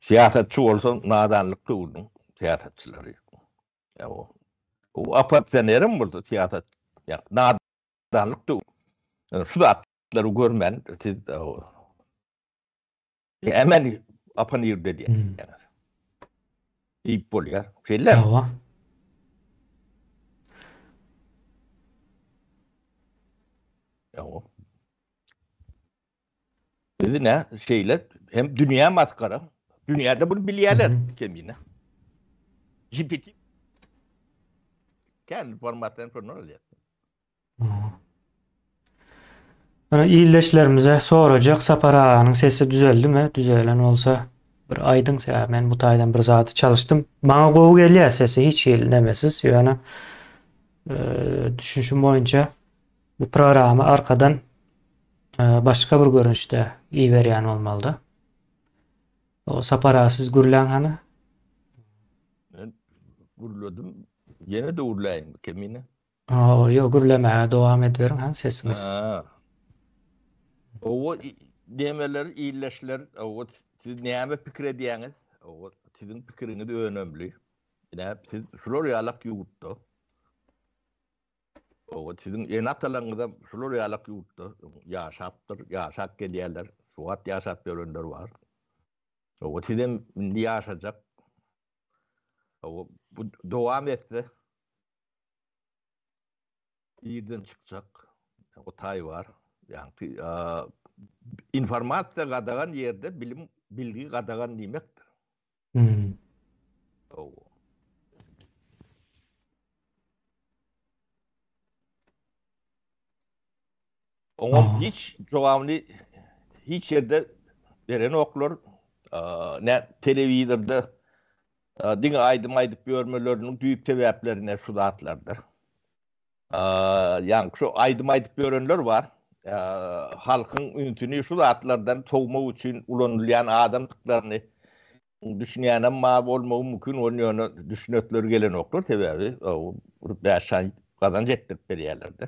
Syýasatçy bolsa nadanlyk döwrüniň syýasatçylary. O oppozisionerem bolsa syýasat nadanlyk döwri. Şu zatlary görmän siz hemen oponirde diýýär. Diýip bolýar. Şeýle. Hawa. Ýa. Biz ne şeýle hem dünýä maskara. Dünýäde bunu bilýärler kemine. GPT kän formatdan şondan alýar. Mana ildeşlerimize sorajak Sapar aganyň sesi düzeldimi? Düzelen bolsa bir aýdyň sebäbi men bu taýdan bir zady çalyşdym. Maňa gowy gelýär sesi hiç hili nemesiz ýöne düşünşim boýunça bu programy arkadan başga bir görnüşde iberýän bolmalyda. O Sapar aga siz gürläň hany. Men gürledim. Ýene-de gürläýinmi kemine? Hawa, ýok gürlemäge dowam ediberiň hany sesiňiz. Ha. Owa demeler illeşler, owa siz näme pikir edýäňiz? Owa siziň pikiriňiz önemli. Ine siz şular ýalak ýurtda. Oba siziň ene-atalaryňyzam şular ýalak ýurtda ýaşapdyr, ýaşap gelýärler, şu wagt ýaşap ýörenler bar. Oba sizem indi ýaşajak. Oba bu dowam etse ýerden çykjak. O taý bar. Ýaňky informasiýa gadagan ýerde bilim, bilgi gadagan diýmekdir. Hmm. Oba. Oňa hiç jogabyny hiç ýerde berenoklar. Ne telewizorda diňe aýdym aýdyp ýörmeleriniň düýp sebäpleri ne şu zatlardyr. Ýaňky şu aýdym aýdyp ýörenler bar. Halkyň ünsüni şu zatlardan sowmak üçin ulanylýan adamdyklaryny düşünýänem bar bolmagy mümkin, ony ýöne düşünesleri gelenoklar, sebäbi bir bäş aý gazanç etdirip berýärler-de.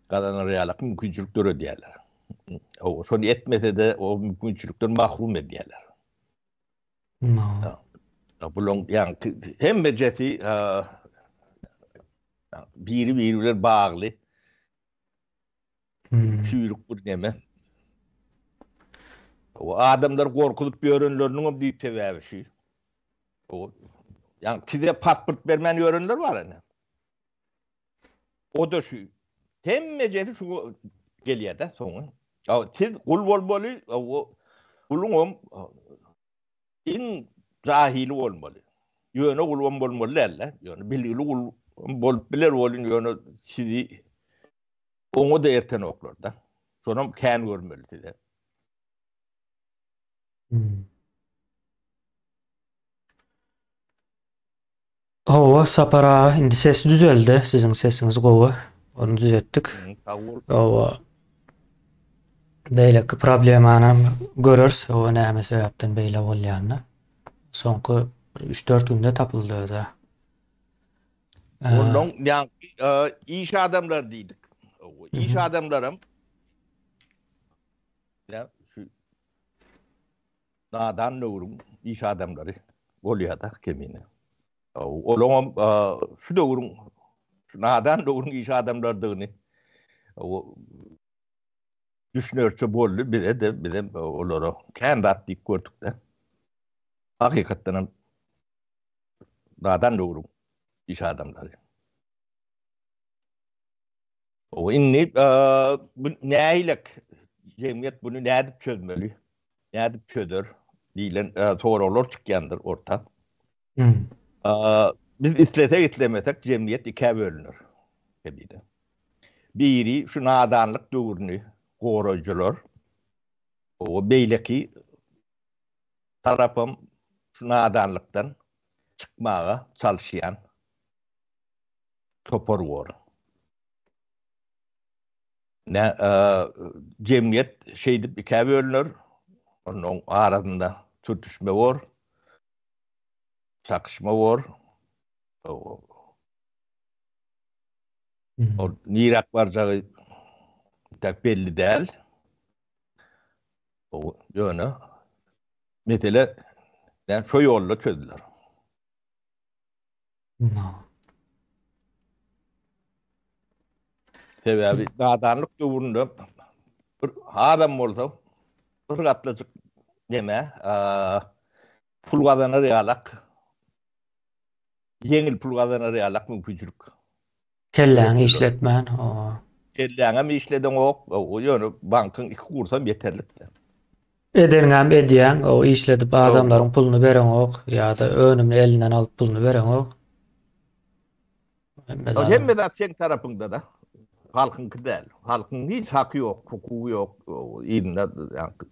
Gazanar ýalak mümkinçilik döredýärler. Şony etmese-de o mümkinçilikden mahrum edýärler. Bulaň ýaňky hemmejesi biri-biri bilen bagly. Çüýrük bir neme. O adamlar gorkuzyp ýörenleriniň hem düýp sebäbi şu. O ýaňky size pasport bermän ýörenler bar ene. O-da şu. Hemmejesi şu gelýär-de soňy. Siz gul bolmaly, o guluňam iň jahili bolmaly. Ýöne gulam bolmaly däl-de. Ýöne bilgili gul bolup biler welin, ýöne sizi oňa-da ertenoklar-da. Şonam kän görmeli size. Hawa Sapar aga indi ses düzeldi siziň sesiňiz gowy ony düzetdik. Sag bol. Hawa. Beýleki problemanam göreris o näme sebäpden beýle bolýanyny. Soňky bir 3-4 günde tapyldy özä. Ondan ýaňky iş adamlary diýdik. Iş adamlaram ýa şu Nadan döwrüň iş adamlary bolýada kemine. Olaňam şu döwrüň şu nadan döwrüň iş adamlarydygyny düşünerçe boldy bize-de, bizem olara kän zat diýip gördük-de. Hakykatdanam nadan döwrüň iş adamlary. O indi bu nähilek jemgyýet buny nädip çözmeli? Nädip çözer diýlen soraglar çykýandyr orta. Biz islesek islemesek jemgyýet ikä bölüner. Tebigy. Biri şu nadanlyk döwrüni goraýjylar, o beýleki tarapam şu nadanlykdan çykmaga çalyşýan topar bor. Nä jemgyýet şeýdip ikä bölüner, onuň arasynda sürtüşme bor, çakyşma bor. Ol niräk barjagy entek belli däl. Ýöne mesele şo ýolda çözüler. Sebäbi nadanlyk döwründe bir adam bolsa bir gatlajyk neme pul gazanar ýalak ýeňil pul gazanar ýalak mümkinçilik. Kelläňi işletmän, owa. Kelläňem işledeňok, ýöne bankyň iki kursam ýeterlik. Edeniňem edýäň, o işledip adamlaryň puluny bereňok ýa-da önümini elinden alyp puluny bereňok. Hemme zat. Hemme zat seň tarapyňda-da. Halkyňky däl. Halkyň hiç haky ýok, hukugy ýok. Yzynda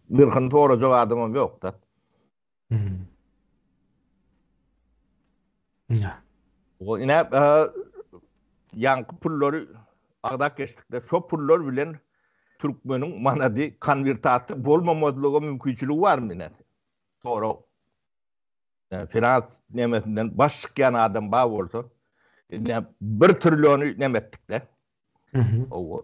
nyrhyny sorajak adamam ýok-da. Hmm. O ine ýaňky pullary agzap geçdik-de, şo pullar bilen türkmeniň manady konwertasiýa bolmamazlyga mümkinçiligi barmy ine? Sorag. Finans nemesinden baş çykýan adam bar bolsa, ine bir trilliony neme etdik-de. Owa.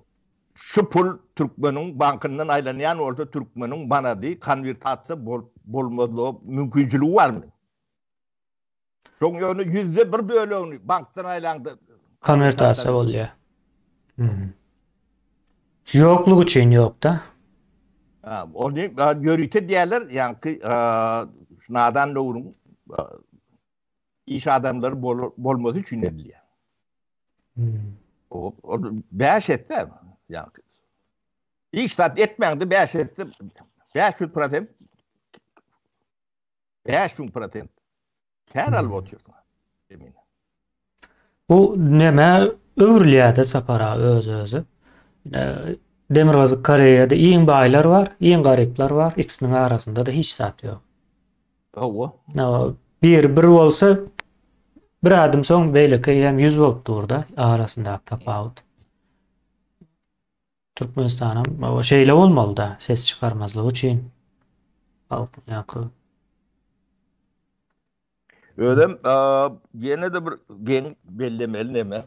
Şu pul türkmeniň bankyndan aýlanýan bolsa, türkmeniň manady konwertasiýa bolmazlyga mümkinçiligi barmy? Şoň ýöne 1% bölegini bankdan aýlaňda konwertasiýa bolýar. Hmm. Şu ýokluk üçin ýok-da. Ha, ony ýörite diýerler, ýaňky şu nadan döwrüň iş adamlary bolmasy üçin edilýär. Hmm. O, 5 etse, ýaňky hiç zat etmäňde 5 etse 500 prosent 5000 prosent kär alyp otyrsyň. Emin. Bu neme öwrülýär-de Sapar aga öz-özi. Demirgazyk Koreýada iň baýlar bar, iň garyplar bar, ikisiniň arasynda-da hiç zat ýok. Hawa. Biri bir bolsa, bir adım soň beýleki hem 100 bolup dur-da, arasyndaky tapawut. Türkmenistanam şeýle bolmaly-da, ses çykarmazlyk üçin halkyň ýaňky. Özem ýene-de bir geň bellemeli neme,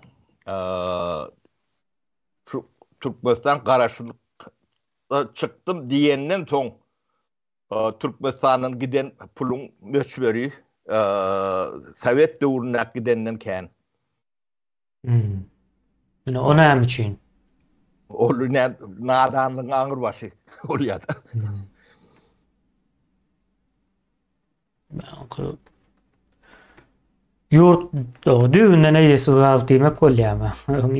şu Türkmenistan garaşsyzlykda çykdym diýenden soň Türkmenistandan giden puluň möçberi sowet döwründäki gidenden kän. Hmm. Ine o näme üçin? Ol ine nadanlygyň aňrybaşy bolýar-da. Hmm. Ýurt düýbünden eýesiz galdy diýmek bolýarmy?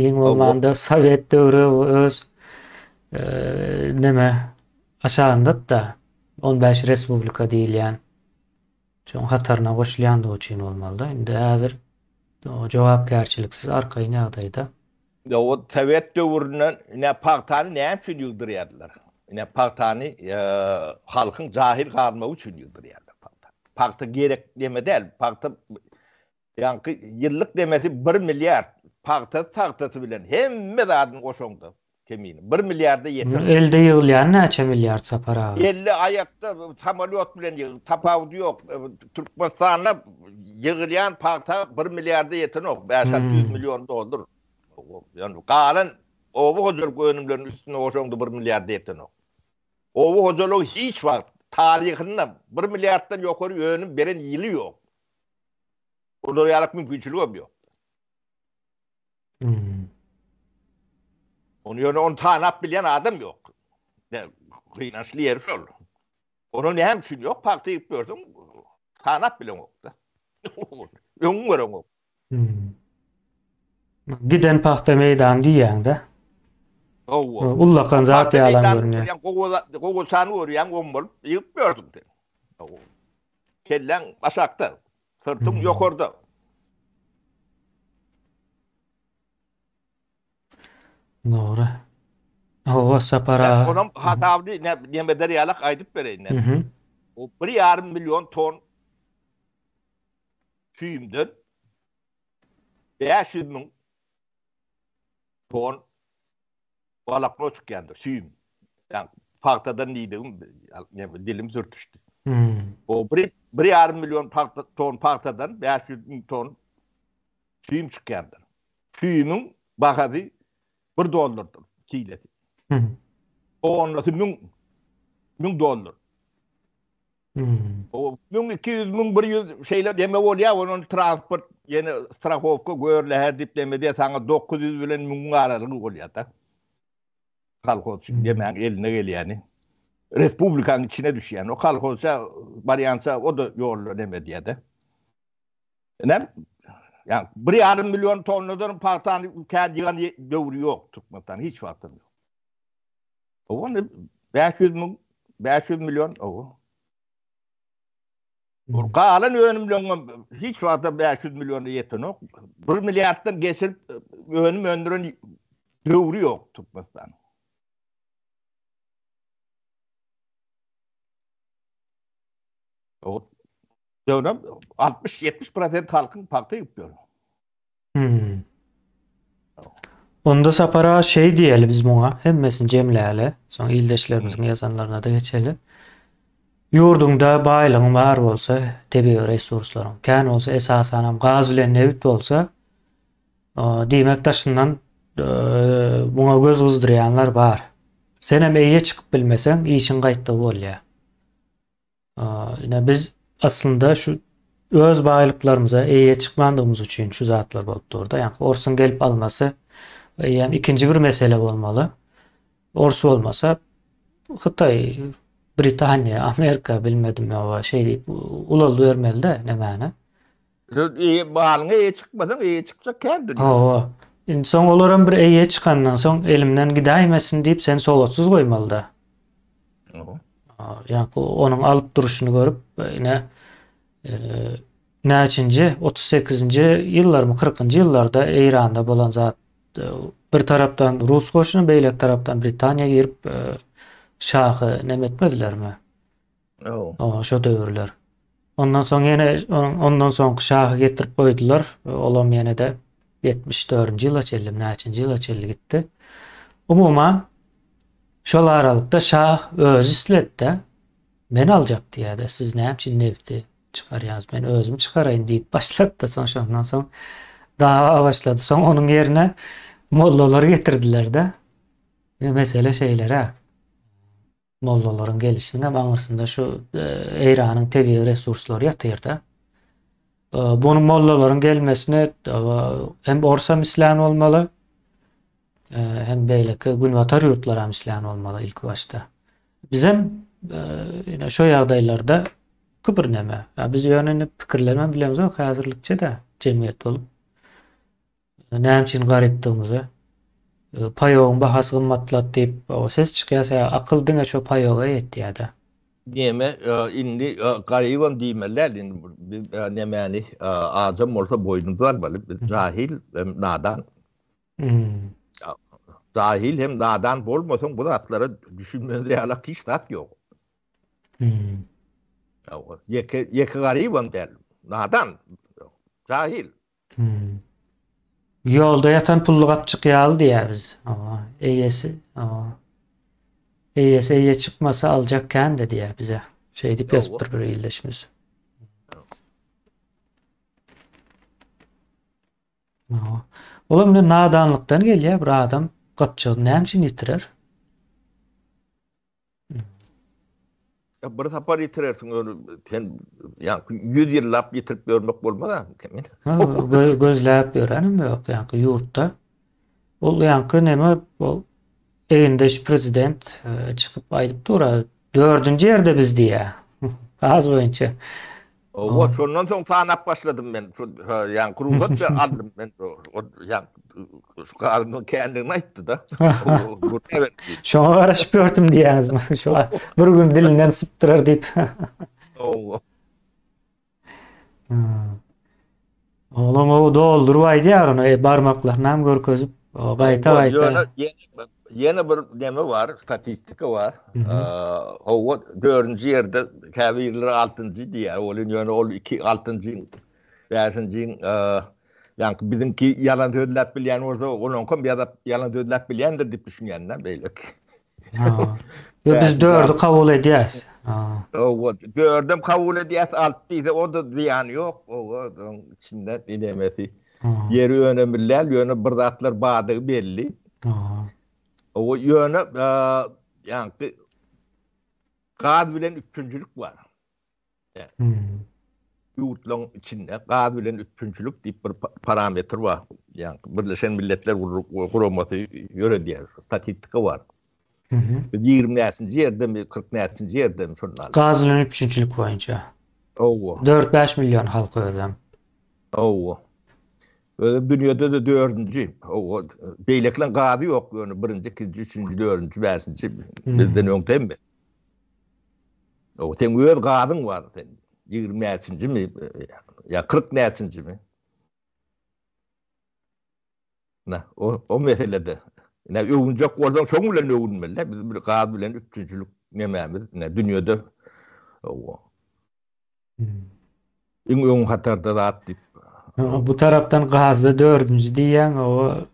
Iň bolmanda sowet döwri öz e, neme aşagynda-da 15 respublika diýilýän şoň hataryna goşulýandygy üçin bolmaly-da. Indi häzir jogapkärçiliksiz arkaýyn ýagdaýda. O sowet döwründen ine pagtany näme üçin ýygdyrýardylar? Ine pagtany halkyň jahil galmagy üçin ýygdyrýarlar pagta. Pagta gerek neme däl. Pagta ýaňky ýyllyk demesi 1 milliard pagta tagtasy bilen hemme zadyny goşaňda kemini 1 milliarda ýeter. Elde ýygylýan näçe milliard Sapar aga? Elde aýakda samolýot bilen ýygyl tapawudy ýok. Türkmenistanda ýygylýan pagta 1 milliarda ýetenok. 5-600 million dollar. Ýani galan oba hojalyk önümleriniň üstüne goşaňda 1 milliarda ýetenok. Oba hojalygy hiç wagt taryhynda 1 milliarddan ýokary önüm beren ýyly ýok. Olar ýalak mümkinçiligem ýok. Hmm. Ony ýöne ony tanap bilýän adam ýok. Gynançly ýeri şol. Ony näme üçin ýok? Pagta ýygyp ýörsüň, tanap bileňok-da. Öňüň göreňok. Hmm. Giden pagta meýdany diýýäň-de. Hawa. Ullakan zat ýalam görünýär. Gowaçany görýäň, oň bolup ýygyp ýördüň sen. Kelläň aşakda, syrtyň ýokarda. Dogry. Hawa, Sapar aga. Onam hasabyny näme eder ýalak aýdyp bereýin. O 1,5 million ton süýümden 500 müň ton Balaklo çykýandyr, süýüm. Ýa pagtadan diýdigim, näme dilim sürtüşdi. Hmm. O bir, bir ýarym million pagta, ton pagtadan 500 müň ton süýüm çykýandyr. Süýümiň bahasy 1 dollardyr kilesi. Hmm. Tonnasy 1000 1000 dollar. Hmm. O 1200, 1100 şeýle deme bolýar, onuň transport ýene strahowka görläher diýip deme diýe saňa 900 bilen 1000 aralygy bolýar da. Kolhozçy hmm. demäň eline gelýäni. Respublikanyň içine düşýän. O kolhozça barýança o da ýolda deme diýýär de. Ine, ýa 1,5 million tonnadan pagtany kän ýygan döwri ýok Türkmenistan hiç wagtam ýok. Owa, 500 müň, 500 million, owa. Hmm. Galan önümleň hiç wagtda 500 milliona ýetenok. 1 milliarddan geçirip önüm öndüren döwri ýok Türkmenistan. O döwrem 60-70% halkyň pagta ýygyp ýör. Hmm. Onda Sapar aga şeý diýeli biz muňa, hemmesini jemläli, soň ildeşlerimiziň ýazanlaryna-da geçeli. Ýurduňda baýlygyň bar bolsa, tebigy resurslaryň kän bolsa, esasanam gaz bilen nebit bolsa, diýmek daşyndan muňa göz gyzdyrýanlar bar. Senem eýe çykyp bilmeseň, işiň gaýtdygy bolýar. Ine biz aslynda şu öz baýlyklarymyza eýe çykmandygymyz üçin şu zatlar bolup durda. Ýagny orsuň gelip almasy. Eýýäm ikinji bir mesele bolmaly. Ors bolmasa Hytaý, Britaniýa, Amerika bilmedim ýa şeý diýip ulaldybermeli-de nämäni. Eýe malyňa eýe çykmasaň, eýe çykjak kän dünýä. Hawa. Indi soň olaram bir eýe çykandan soň elimden gidäýmesin diýip seni sowatsyz goýmaly-da. Hawa. Ýaňky onuň alyp durşuny görüp, ine näçinji, 38-nji ýyllarmy, 40-njy ýyllarda Eýranda bolan zat bir tarapdan rus goşuny, beýleki tarapdan Britaniýa girip şahy neme etmedilermi? Oňa şo döwürler. Ondan soň ýene ondan soňky şahy getirip goýdular. Olam ýene-de 74-nji ýyla çenli, näçinji ýyla çenli gitdi. Umuman şol aralykda şah özi isledi-de, men aljak diýýär-de, siz näme üçin nebiti çykarýaňyz, men özüm çykaraýyn diýip başlady-da, soň şondan soň dawa başlady. Soň onuň ýerine mollalary getirdiler-de. Mesele şeýleräk. Mollalaryň gelişiniň hem aňyrsynda şu Eýranyň tebigy resurslary ýatyr-da. Bunuň mollalaryň gelmesini hem orsam islän bolmaly, hem beýleki günbatar ýurtlaram islän bolmaly ilki başda. Bizem ine şo ýagdaýlarda bir neme. Biz ýöne indi pikirlenmem bilemzok häzirlikçe-de jemgyýet bolup. Näme üçin garypdygymyzy. Paýogyň bahasy gymmatlady diýip ses çykýar, sebäbi akyl diňe şo paýoga ýetýär-de. Neme indi garybam diýmeli däl indi biz nemäni ajam bolsa boýnumyza almaly biz jahil hem nadan. Jahil hem nadan bolmasaň bu zatlara düşünmez ýalak hiç zat ýok. Ýeke ýeke garybam däl nadan jahil. Hmm. Ýolda ýatan pully gapjyk ýaly diýýär biz. Hawa, eýesi, hawa. Eýesi eýe çykmasa aljak kän-de diýýär bize. Şeýdip ýazypdyr bir ildeşimiz. Hawa. Olam indi nadanlykdan gelýär bir adam gapjygyny näme üçin ýitirer? Ya bir sapar ýitirersiň ony sen ýa 100 ýyllap ýitirip ýörmek bolmaz a. Gözläp ýörenim ýok ýaňky ýurtda. Ol ýaňky neme ol egindeş prezident e, çykyp aýdyp dur dördünji ýerde biz diýýär. Gaz boýunça. Owa, şondan soň sanap başladym men. Ýaňky rugsat ber aldym men. Ýa şu gazyň kändigini aýtdy-da. Şoňa garaşyp ýördüm diýýäňizmi? Şu bir gün dilinden sypdyrar diýip. Owa. Olam o dolduryp aýdýar ony, e, barmaklaryny hem görkezip, gaýta gaýta. Ýene bir neme bar, statistika bar. Hawa, dördünji ýerde käbirleri altynjy diýýär, ol ýöne ol iki altynjy, bäşinji, ýaňky biziňki ýalan sözläp bilýän bolsa, onuňkam ýazap ýalan sözläp bilýändir diýip düşünýän-dä beýleki. Ýok, biz dördi kabul edýäs. Hawa, dördem kabul edýäs, alty diýse, o-da zyýany ýok. Hawa, onuň içinde dinemesi. Ýeri önemli däl, ýöne bir zatlar bardygy belli. Hawa, ýöne ýaňky gaz bilen üpjünçilik bar. Ýurtlaryň içinde gaz bilen üpjünçilik diýip bir parametr bar. Ýaňky Birleşen Milletler Guramasy ýöredýär, statistika bar. Biz 20 näçinji ýerdemi, 40 näçinji ýerdemi şonda. Gaz bilen üpjünçilik boýunça. Hawa. 4-5 million halk özem. Hawa. Özem dünýede-de dördünji. Hawa. Beýlekileň gazy ýok, ýöne birinji, ikinji, üçünji, dördünji, bäşinji bizden öňde hemme. Hawa, seň öz gazyň bar sen. 20 näçinjimi ýa 40 näçinjimi? Na, o, o meselede. Ine, öwünjek bolsaň şoň bilen öwünmeli. Biz bir gaz bilen üpjünçilik nemämiz, ine dünýede. Hawa. Iň öň hatarda zat diýip. Bu tarapdan gazda dördünji diýýäň, o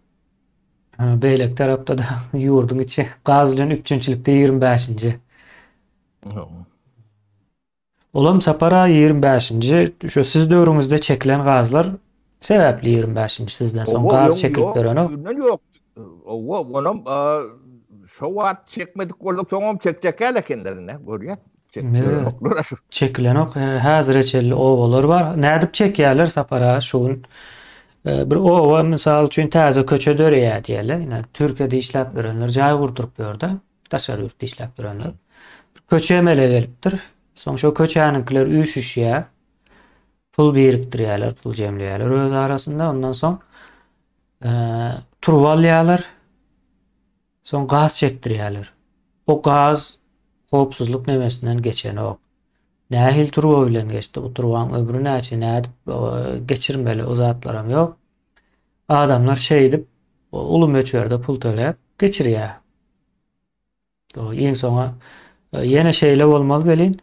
beýleki tarapda-da ýurduň içi gaz bilen üpjünçilikde 25-nji. Olam Sapar aga 25-nji, şu siz döwrüňizde çekilen gazlar sebäpli 25-nji sizden soň gaz çekilip berenok. Ýok. Owa, onam şo wagt çekmedik bolsak soňam çekjek ýaly ekenler ine, görýäs. Çekilenok. Häzire çenli obalar bar. Nädip çekýärler Sapar aga şu gün? Bir oba mysal üçin täze köçe döreýär diýeli. Ine Türkiýede işläp ýörenler jaý gurduryp ýörde. Daşary ýurtda işläp ýörenler. Bir köçe emele gelipdir. Soň şo köçäniňkiler üýşüşýär. Pul birikdirýärler, pul jemleýärler öz arasynda. Ondan soň turba alýarlar. Soň gaz çekdirýärler. O gaz howpsuzlyk nemesinden geçenok. Nähili turba bilen geçdi, bu turbaň ömri näçe, nädip geçirmeli o zatlaram ýok. Adamlar şeýdip uly möçberde pul töläp geçirýär. Iň soňa ýene şeýle bolmaly welin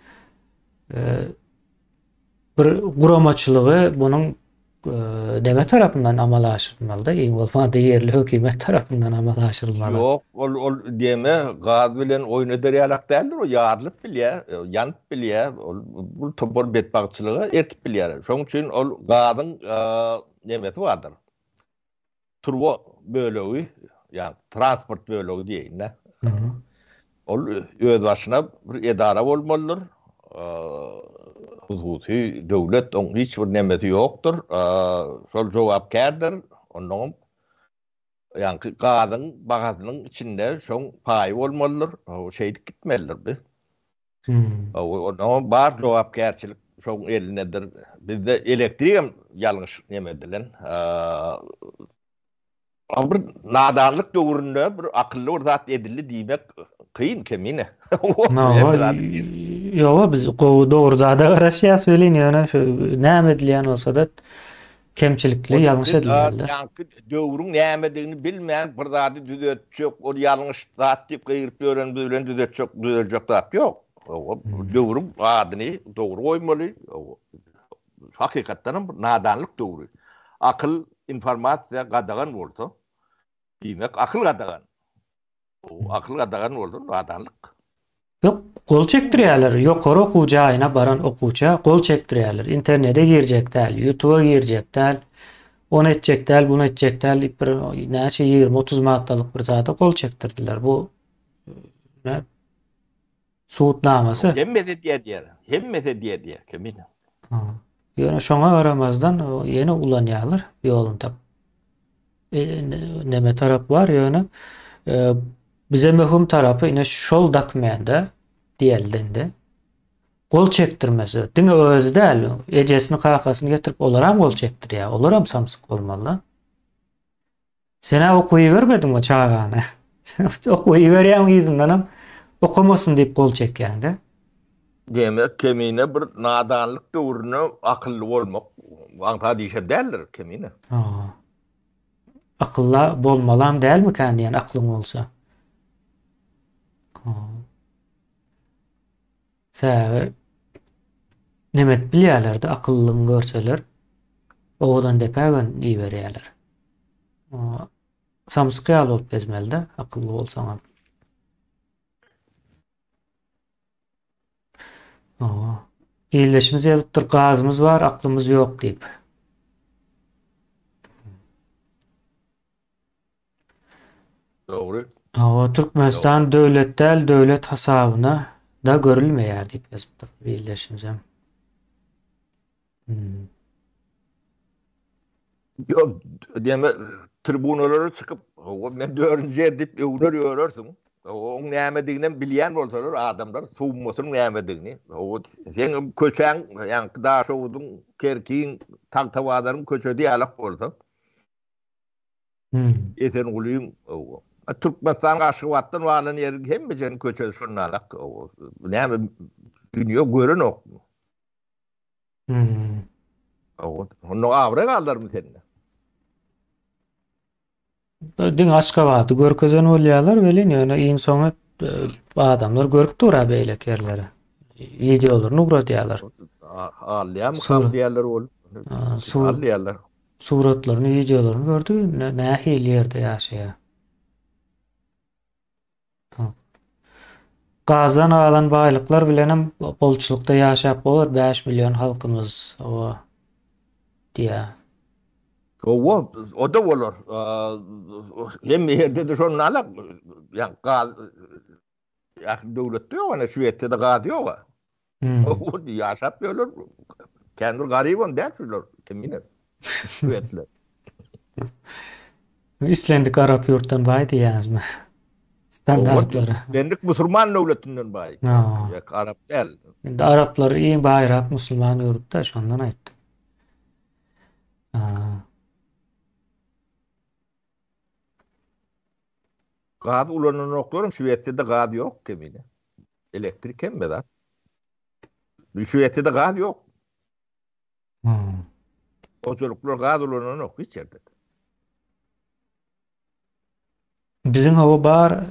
bir guramaçylygy bunuň deme tarapyndan amala aşyrylmalyda, iň bolmanda ýerli hökümet tarapyndan amala aşyrylmaly. Ýok, ol ol deme gaz bilen oýun eder ýalak däldir, o ýarylyp bilýär, ýanyp bilýär, ol bu topar betbagtçylyga eltip bilýär. Şonuň üçin ol gazyň nemesi bardyr. Turba bölegi, ýagny transport bölegi diýeýin-dä. Ol özbaşyna bir edara bolmalydyr. Hususy döwlet oň hiç bir nemesi ýokdur. Şol jogapkärdir. Onnoňam ýaňky gazyň bahasynyň içinde şoň paýy bolmalydyr. Şeýdip gitmelidir bi. Onnoňam bar jogapkärçilik şoň elindedir. Bizde elektrigem ýalňyş neme edilen. Bir nadanlyk döwründe bir akylly bir zat edildi diýmek kyn kemine. Ýoga biz gowy dogry zada garaşýas welin ýöne şu näme edilýän bolsada kemçilikli ýalňyş edilmeli. Ýaňky döwrüň nämedigini bilmän bir zady düzetjek ol ýalňyş zat diýip gygyryp ýören biz bilen düzetjek düzeljek zat ýok. Döwrüň adyny dogry goýmaly. Hakykatdanam bir nadanlyk döwri. Akyl, informasiýa gadagan bolsa, diýmek akyl gadagan. Akyl gadagan bolsa nadanlyk. Ýok, gol çekdirýärler. Ýokary okuw jaýyna baran okuwça gol çekdirýärler. Internete girjek däl, ýutuba girjek däl, ony etjek däl, buny etjek däl diýip bir näçe 20-30 maddalyk bir zada gol çekdirdiler. Bu ne? Subutnamasy. Hemmesi edýär diýer. Hemmesi edýär diýer. Kemine. Ýöne şoňa garamazdan ýene ulanýarlar ýoluny tap. E, neme tarap bar ýöne e, bize möhüm tarapy ine şol dokumende diýeldi indi. Gol çekdirmesi diňe özi däl, ejesini kakasyny getirip olaram gol çekdirýär. Olaram samsyk bolmaly. Sen-ä okuwa ibermediňmi çagany? Sen okuwa iberýäň yzyndanam okamasyn diýip gol çekýäň-de. Demek Kemine bir nadanlyk döwründe akylly bolmak aňsat işem däldir Kemine. Hawa. Akylla bolmalam dälmikän diýen aklyň bolsa. Hawa. Sebäbi neme edip bilýärler-de, akyllygyňy görseler, owadan depä gön iberýärler. Samsyk ýaly bolup gezmeli-de, akylly bolsaňam. Hawa. Ildeşimiz ýazypdyr, gazymyz bar, aklymyz ýok diýip. Dogry. Hawa, Türkmenistan döwlet däl, döwlet hasabyna da görülmeýär diýip ýazypdyr bir ildeşimizem. Hmm. Ýok, diýme tribunalara çykyp, hawa men dördünji ýer diýip öwner ýörersiň. Oň nämediginem bilýän bolsalar adamlar sowmasynyň nämedigini. Hawa, seň köçäň, ýaňky Daşoguzyň, Kerkiň, Tagtabazaryň köçesi ýalak bolsa. Esengulyň Türkmenistan Aşgabatdan barlan ýeriň hemmejeniň köçesi şondanrak. Näme dünýe görenokmy? Onda abraý galarmy sende? Diňe Aşgabady görkezen bolýarlar welin ýöne iň soňy e, adamlar görüp dur-a beýleki ýerleri. Wideolaryny ugradýarlar. Alýarmy diýýärler ol. Alýarlar. Suratlaryny, wideolaryny gördük, nähili ýerde ýaşaýar. Gazdan galan baýlyklar bilenem bolçulykda ýaşap bolar, 5 million halkymyz, hawa, diýýär. Hawa, o-da bolar. Hemme ýerde-de şonda alak, ýa gaz Ähli döwletde ýok ana Şwesiýada gaz ýok-a. Hmm. Ýaşap ýörler. Kän bir garybam däl şular. Kim biler. Şwedler. Islendik arap ýurtdan baý diýýäňizmi? Standartlary. Islendik musulman döwletinden baý. Ýok, arap däl. Indi araplar iň baýrak musulman ýurtda, şondan aýtdym. Gaz ulananoklaram Şwesiýada gaz ýok kemine. Elektrik hemme zat. Şwesiýada gaz ýok. Hmm. Hojalyklar gaz ulananok hiç ýerde. Biziň hawa bar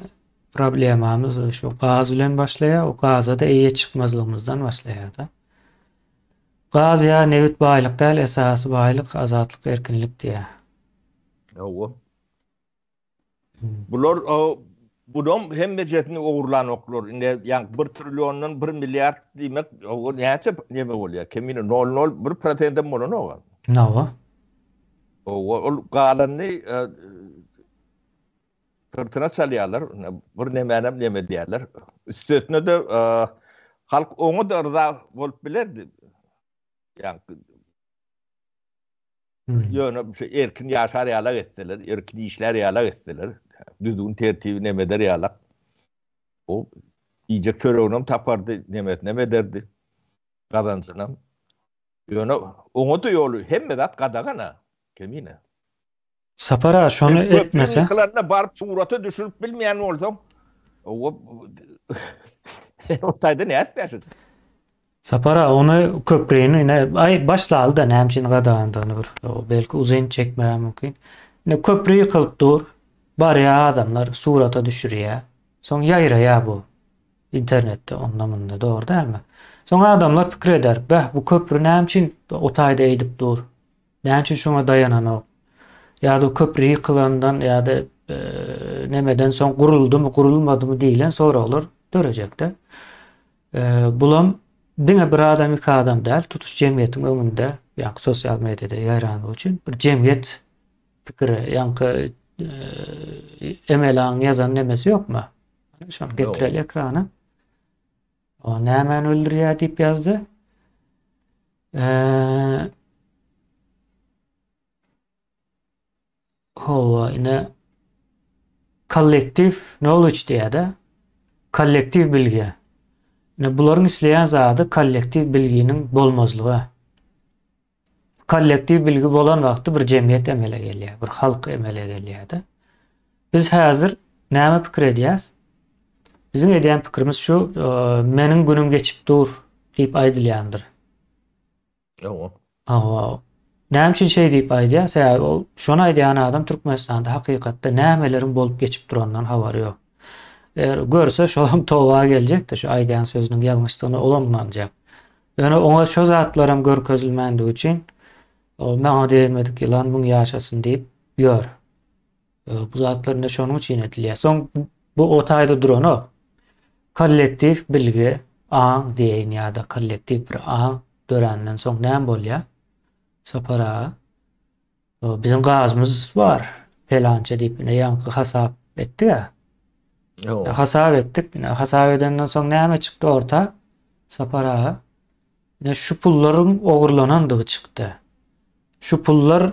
problemamyz şu gaz bilen başlaýar, o gaza-da eýe çykmazlygymyzdan başlaýar-da. Gaz ýa nebit baýlyk däl, esasy baýlyk azatlyk, erkinlik diýýär. Hawa. Bular bunam hemmejesini ogurlanoklar. Indi ýaňky bir trilliondan bir milliard diýmek o näçe neme bolýar? Kemine nol nol bir prosentem bolanok. Hawa. Ol galanyny syrtyna çalýarlar. Bir nemänem neme diýýärler. Üstesine-de halk oňa-da yrza bolup bilerdi. Ýaňky Ýöne şu erkin ýaşar ýalak etseler, erkin işlär ýalak etseler, düzgün tertibi neme eder ýalak. O iýjek çöreginem tapardy, nemesinem ederdi, gazanjynam. Ýöne oňa-da ýoly, hemme zat gadagan-a, Kemine. Sapar aga şony etmese. Köprüň ýykylanda baryp surata düşürip bilmeýän bolsaň, o sen o taýda nädip ýaşajak? Sapar aga ony köprüni ine aý başlaly-da näme üçin gadagandygyny bir belki uzyn çekmäge mümkin. Ine köpri ýykylyp dur. Barýar adamlar surata düşürýär. Soň ýaýraýar bu internetde onda munda dogry dälmi? Soň adamlar pikir eder, beh bu köpri näme üçin o taýda eýdip dur? Näme üçin şoňa daýananok? Ýa-da köpri ýykylandan ýa-da nemeden soň guruldymy, gurulmadymy diýlen soraglar dörejekde. Bulam diňe bir adam, iki adam däl, tutuş jemgyýetiň öňünde, ýa sosial mediada ýaýranlygy üçin bir jemgyýet pikiri, ýaňky MLA-nyň ýazan nemesi ýokmy? Şony getireli ekrana. O nämäni öldürýär diýip ýazdy. Hawa, ine kollektiw knowledge diýýär-de. Kollektiw bilgi. Ine bularyň isleýän zady kollektiw bilginiň bolmazlygy. Kollektiw bilgi bolan wagty bir jemgyýet emele gelýär, bir halk emele gelýär-de. Biz häzir näme pikir edýäs? Biziň edýän pikirimiz şu, meniň günüm geçip dur diýip aýdylýandyr. Hawa. Hawa. Näme üçin şeý diýip aýdýar? Sebäbi ol şony aýdýan adam Türkmenistanda hakykatda nämeleriň bolup geçip duranyndan habary ýok. Eger görse şolam toba geljekdi, şu aýdýan sözüniň ýalňyşdygyna olam ynanjak. Ýöne oňa şo zatlaram görkezilmändigi üçin, o maňa degmedik ýylan müň ýaşasyn diýip ýör. Bu zatlar indi şonuň üçin edilýär. Soň bu o taýda duranok. Kollektiw bilgi, aň diýeýin ýa-da kollektiw bir aň döränden soň näme bolýar? Sapar aga, biziň gazymyz bar, pelança diýip ine ýaňky hasap etdik-ä. Hasap etdik. Ine hasap edenden soň näme çykdy orta? Sapar aga, ine şu pullaryň ogurlanandygy çykdy. Şu pullar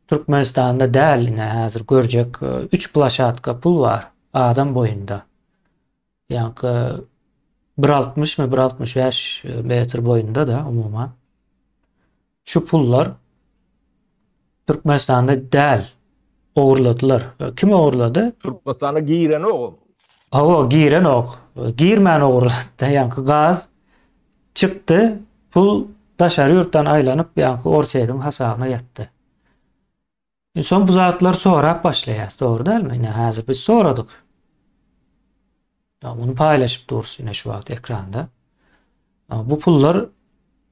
Türkmenistanda däl ine häzir görjek üç plaşatka pul bar adam boýunda. Ýaňky bir altmyşmy bir 65 metr boýunda da umuman. Şu pullar Türkmenistanda däl ogurladylar. Kim ogurlady? Türkmenistana girenok. Hawa, girenok. Girmän ogurlady. Ýaňky gaz Çykdy, pul daşary ýurtdan aýlanyp, ýaňky Orsýetiň hasabyna ýatdy. Indi soň bu zatlary sorap başlaýas, dogry dälmi? Ine, häzir biz soradyk. Muny paýlaşyp durus ine şu wagt ekranda. Bu pullar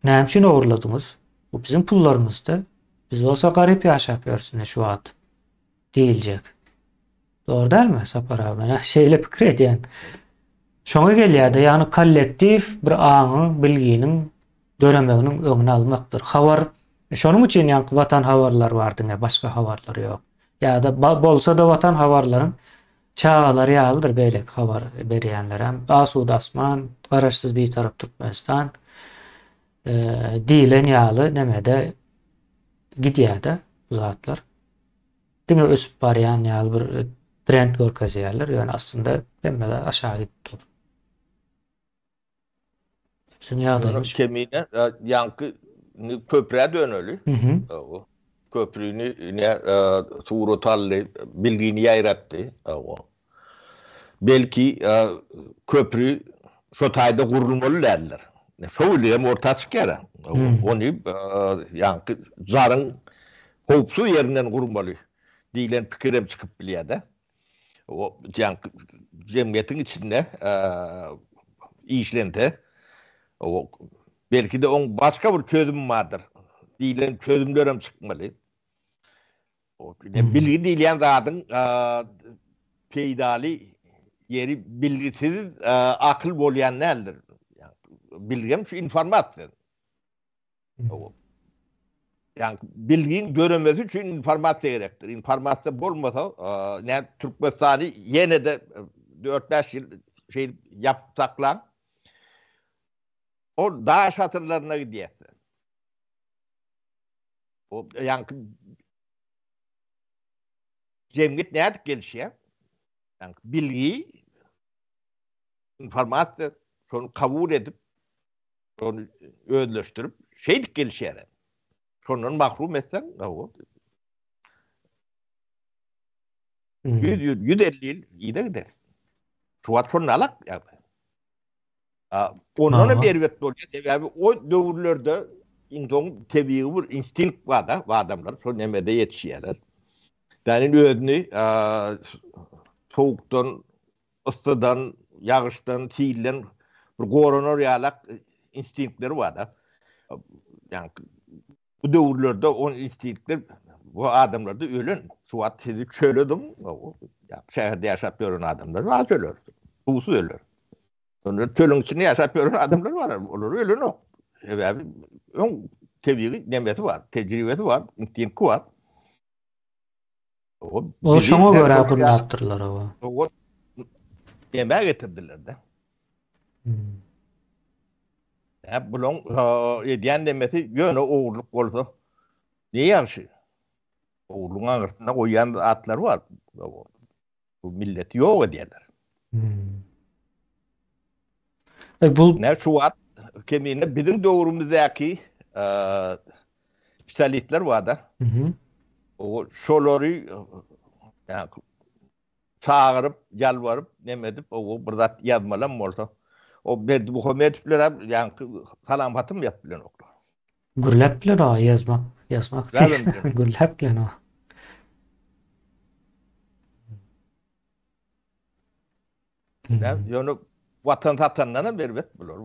näme üçin ogurladyňyz? Bu biziň pullarymyzdy. Biz bolsa garyp ýaşap ýörüs ine şu wagt diýiljek. Dogry dälmi Sapar aga? Men şeýle pikir edýän. Şoňa gelýär-de, ýagny kollektiw bir aňyň, bilginiň döremeginiň öňüni almakdyr. Habar, şonuň üçin ýaňky watan habarlary bar diňe, başga habarlar ýok. Ýa-da bolsa-da watan habarlaryň çagalary ýalydyr beýleki habar berýänlerem. Asuda asman, Garaşsyz Bitarap Türkmenistan diýlen ýaly nemede gidýär-de bu zatlar. diňe ösüp barýan ýaly bir trend görkezýärler. Ýöne aslynda hemme zat aşak gidip dur. Biziň ýagdaýymyz. Kemine ýaňky köprä döneli. Köprüni ine surat aldy, bilgini ýaýratdy. Belki köpri şo taýda gurulmaly däldir. Şo bilgi hem orta çykýar. Ony ýaňky jaryň howpsuz ýerinden gurmaly diýlen pikir hem çykyp bilýär-de. O ýaňky jemgyýetiň içinde işlense, belki-de oň başga bir çözümi bardyr diýlen çözümler hem çykmaly. Bilgi diýilýän zadyň peýdaly ýeri bilgisiz akyl bolýan däldir. Bilgem şu informasiýa. Ýagny bilgiň döremesi üçin informasiýa gerekdir. Informasiýa bolmasa, näme Türkmenistany ýene-de 4-5 ýyl şeýdip ýapyp saklaň. Ol daş asyrlaryna gidýär. O ýaňky jemgyýet nädip gelişýär? Ýaňky bilgi, informasiýa şony kabul edip, şony özleşdirip, şeýdip gelişýär. Şondan mahrum etseň, o 100 ýyl, 150 ýyl yza gider. Şu wagt şonda alak ýagdaý. Ondan hem erbet bolýar. Sebäbi o döwürlerde iň soň tebigy bir instinkt bar-da, bu adamlar şol nemede ýetişýärler. Ýagny özüni sowukdan, yssydan, ýagyşdan, silden bir goranar ýalak instinktleri bar-da. Ýagny bu döwürlerde o instinktler bu adamlarda ölen. Şu wagt sizi çöle zyň, şäherde ýaşap ýören adamlar aç öler, suwsuz öler. Onda çölüň içinde ýaşap ýören adamlar bar, olar ölenok. Sebäbi öň tebigy nemesi bar, tejribesi bar, instinkti bar. O şoňa görä gurnapdyrlar o. O Nämä getirdiler-de. Hmm. Hä, bulaň edýän nemesi ýöne ogurlyk bolsa ne ýagşy? Ogurlygyň aňyrsynda goýýan zatlary bar. Bu milleti ýok edýärler. Hmm. E, bu ne şu wagt kemine biziň döwrümizdäki e, spesialistler bar-da. Mhm. O şolary ýa çagyryp, ýalbaryp, neme edip, o bir zat ýazmalam bolsa, o Berdimuhamedowler hem ýaňky salam hatym ýazyp bilenoklar. Gürläp bilen o ýazmak, ýazmak gürläp bilen o. Ýöne watan satandan hem erbet bular.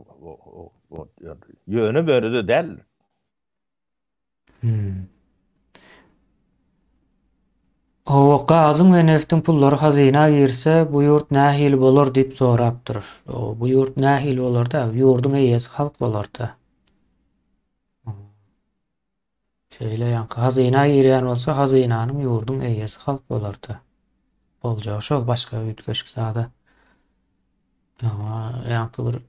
Ýöne böyle-de däl. Hmm. Hawa, gazyň we neftiň pullary hazyna girse, bu ýurt nähili bolar diýip sorapdyr. Bu ýurt nähili bolar-da, ýurduň eýesi halk bolar-da. Şeýle ýaňky hazyna girýän bolsa, hazynanyň ýurduň eýesi halk bolar-da. Boljagy şol, başga üýtgeşik zada. Ýaňky bir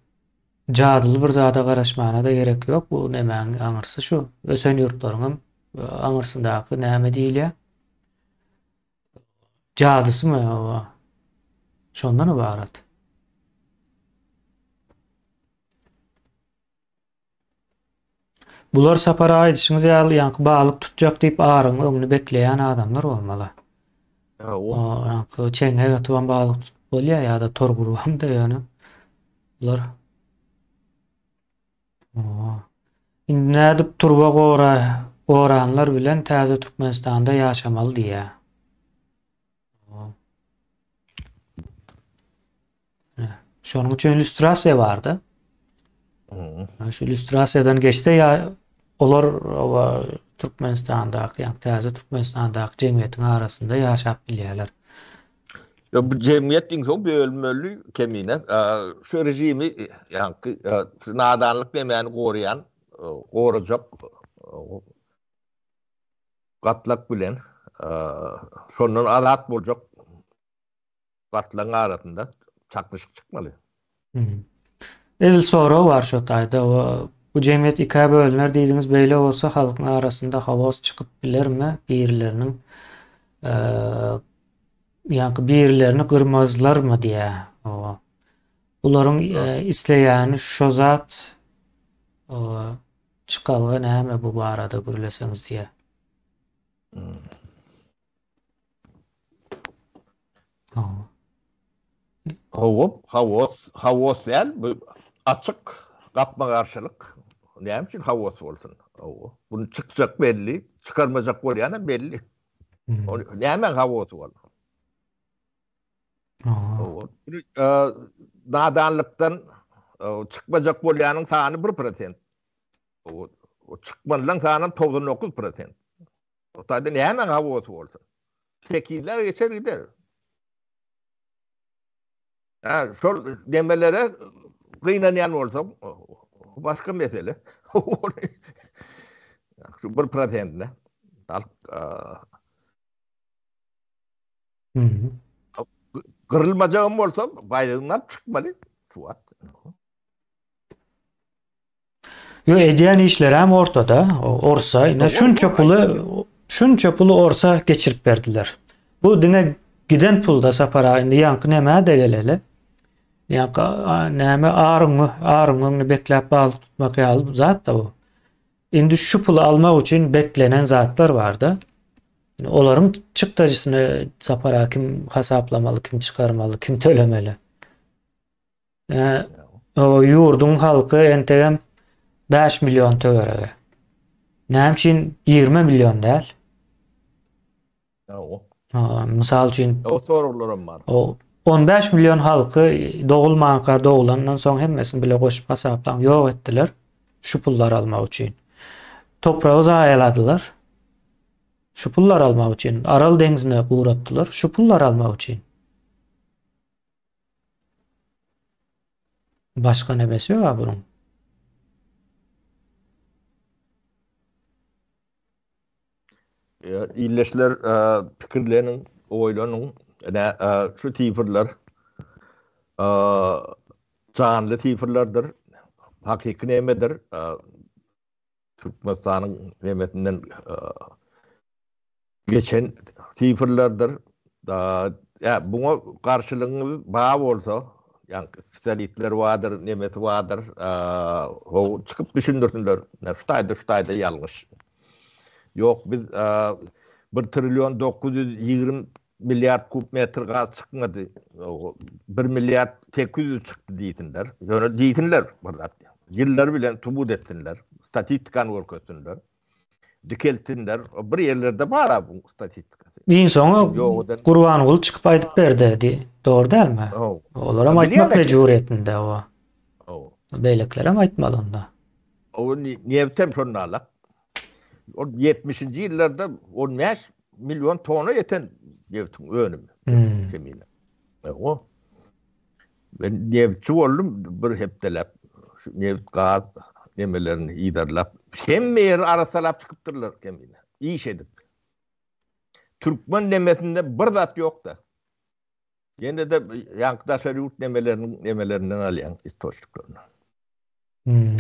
jadyly bir zada garaşmana-da gerek ýok. Bu nemäň aňyrsy şu. Ösen ýurtlaryňam aňyrsyndaky näme diýilýär? Jadysymy? Şondan ybarat. Bular Sapar aga aýdyşyňyz ýaly ýaňky balyk tutjak diýip aryň öňüni bekleýän adamlar bolmaly. Hawa. Ýaňky çeňňek atybam balyk tutup bolýar ýa-da tor gurubam-da ýöne bular Hawa. Indi nädip turba gora goranlar bilen täze Türkmenistanda ýaşamaly diýýär. Şonuň üçin illýustrasiýa barda. Şu illýustrasiýadan geçse ýa olar oba Türkmenistandaky, ýa täze Türkmenistandaky jemgyýetiň arasynda ýaşap bilýärler. Ýa bu jemgyýet iň soň bölünmeli kemine. Şu režimi, ýa şu nadanlyk nemäni goraýan, gorajak gatlak bilen şondan azat boljak gatlagyň arasynda çaknyşyk çykmaly. Edil sorag bar şo taýda. Bu jemgyýet ikä bölüner diýdiňiz, beýle bolsa halkyň arasynda haos çykyp bilermi? Birileriniň. Ýaňky birilerini gyrmazlarmy diýýär. Hawa. Bularyň isleýäni şo zat. Hawa. Çykalga näme bu barada gürleseňiz diýýär. Hawa. Hawa, haos, haos däl, bu açyk gapma-garşylyk. Näme üçin haos bolsun? Hawa. Bunu çykjak belli, çykarmajak bolýan hem belli. Näme haosy bol? Hawa. Nadanlykdan çykmajak bolýanyň sany 1%. O çykmalylaryň sany 99%. O taýda näme haosy bolsun? Tekizler geçer gider. Ha, şol demelere gynanýan bolsa başga mesele. Şu bir prosentine halk Gyrylmajagam bolsa baýdagyny alyp çykmaly şu wagt. Yo edýän işlerem ortada. Orsa ine şunça puly şunça puly orsa geçirip berdiler. Bu diňe giden pulda Sapar aga indi ýaňky nämä-de geleli. Ýaňky näme aryňy aryň öňüni bekläp balyk tutmak ýaly zat-da bu. Indi şu puly almak üçin beklenen zatlar barda. Indi olaryň çykdajysyny Sapar aga kim hasaplamaly, kim çykarmaly, kim tölemeli? Ýurduň halky entegem 5 million töweregi. Näme üçin 20 million däl? Mysal üçin, o soraglaram bar. O 15 million halky dogulmanka doglandan soň hemmesini bile goşup hasaplaň ýok etdiler şu pullary almak üçin. Topragy zaýaladylar. Şu pullary almak üçin. Aral deňzine guratdylar şu pullary almak üçin. Başga nemesi ýok-a bunuň. Ildeşler pikirleniň, oýlanyň. Ine, şu sifrler janly sifrlerdir. Hakyky nemedir? Türkmenistanyň nemesinden geçen sifrlerdir. Ýa buňa garşylygyňyz bar bolsa, ýa spesialistler bardyr, nemesi bardyr, ho çykyp düşündirsinler. Şu taýda, şu taýda ýalňyş. Ýok, biz 1 trillion 920 milliard kub metr gaz çykmady. 1 milliard 800 çykdy diýsinler. Ýöne diýsinler bir zat. Ýyllar bilen subut etsinler. Statistikany görkezsinler. Dikeltsinler. Bir ýerlerde bar bu statistikasy. Iň soňy Gurbanguly çykyp aýdyp berdi. Dogry dälmi? Olaram aýtmak mejburyýetinde o. Beýlekilerem aýtmaly onda. O nebtem şonda alak. Ol 70-nji ýyllarda 15 million tona ýeten nebtiň önümi. Hmm. Kemine. O. Men nebtçi boldum bir hepdeläp. Şu neft, gaz nemelerini yzarlap. Hemme ýeri arassalap çykypdyrlar kemine. Iş edip. Türkmen nemesinde bir zat ýok-da. Ýene-de ýaňky daşary ýurt nemeleriniň nemelerinden alýaň istoçniklerine. Hmm.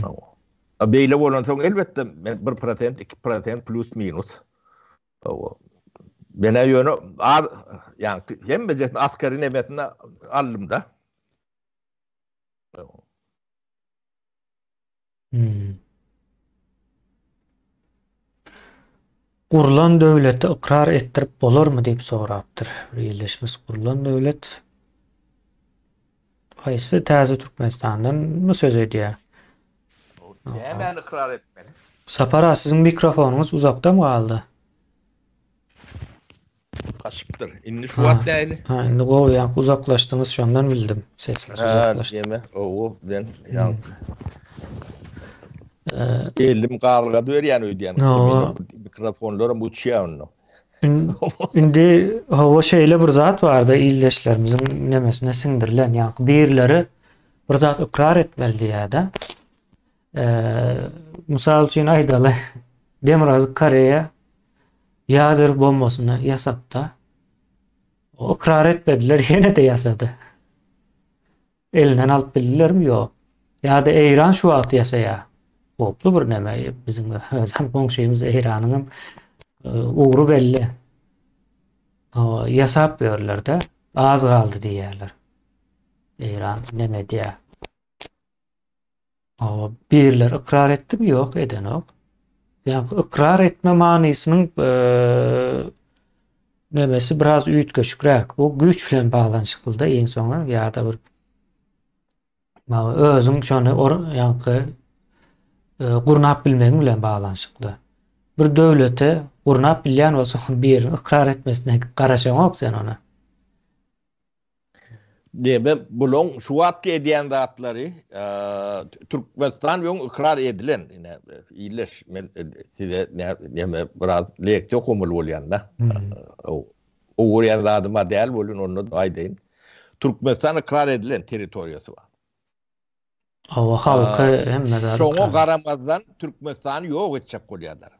A beýle bolansoň elbetde men 1%, 2% plus minus. Hawa. Men ýöne az ýaňky hemmejesini askeri nemesini aldym-da. Hmm. Gurlan döwleti ykrar etdirip bolarmy diýip sorapdyr. Bir ildeşimiz gurlan döwlet haýsy täze Türkmenistandan mı söz edýär? Nämäni ykrar etmeli? Sapar aga siziň mikrofonyňyz uzakdamy galdy? Gaçypdyr. Indi şu wagt nähili? Ha, indi gowy, ýaňky uzaklaşdyňyz, şondan bildim. Sesiňiz uzaklaşdy. Ha, ýeme, owo, ben ýaňky. Elim galgady berýän öýdýän. Mikrofonlaram uçýar onda. Indi hawa şeýle bir zat barda ildeşlerimiziň nemesine siňdirilen, ýaňky birleri bir zat ykrar etmeli diýýär-de. Mysal üçin aýdaly, Demirgazyk Koreýa Ýader bombasyny ýasatda. Ykrar etmediler, ýene-de ýasady. Elinden alyp bildilermi? Ýok. Ýa-da Eýran şu wagt ýasaýar. Howply bir neme, biziň özem goňşymyz Eýranyň hem e, ugry belli. Ýasap ýörler-de, az galdy diýýärler. Eýran neme edýär? Hawa, birler ykrar etdimi? Ýok, edenok. Ýa ykrar etme manysynyň nemesi biraz üýtgeşikräk. Bu güýç bilen baglanyşykly-da iň soňy ýa-da bir özüň şony ýaňky gurnap bilmegiň bilen baglanyşykly. Bir döwlete gurnap bilýän bolsaň, biriniň ykrar etmesine garaşaňok sen ona. Diýmek, bulaň şu wagtky edýän zatlary Türkmenistan öň ykrar edilen, ine, illeş, men size näme biraz leksiýa okamaly bolýan-da. O görýän zadym-a däl welin, onda-da aýdaýyn. Türkmenistan ykrar edilen territoriýasy bar. Hawa, halky hemme zat. Şoňa garamazdan Türkmenistany ýok etjek bolýarlar.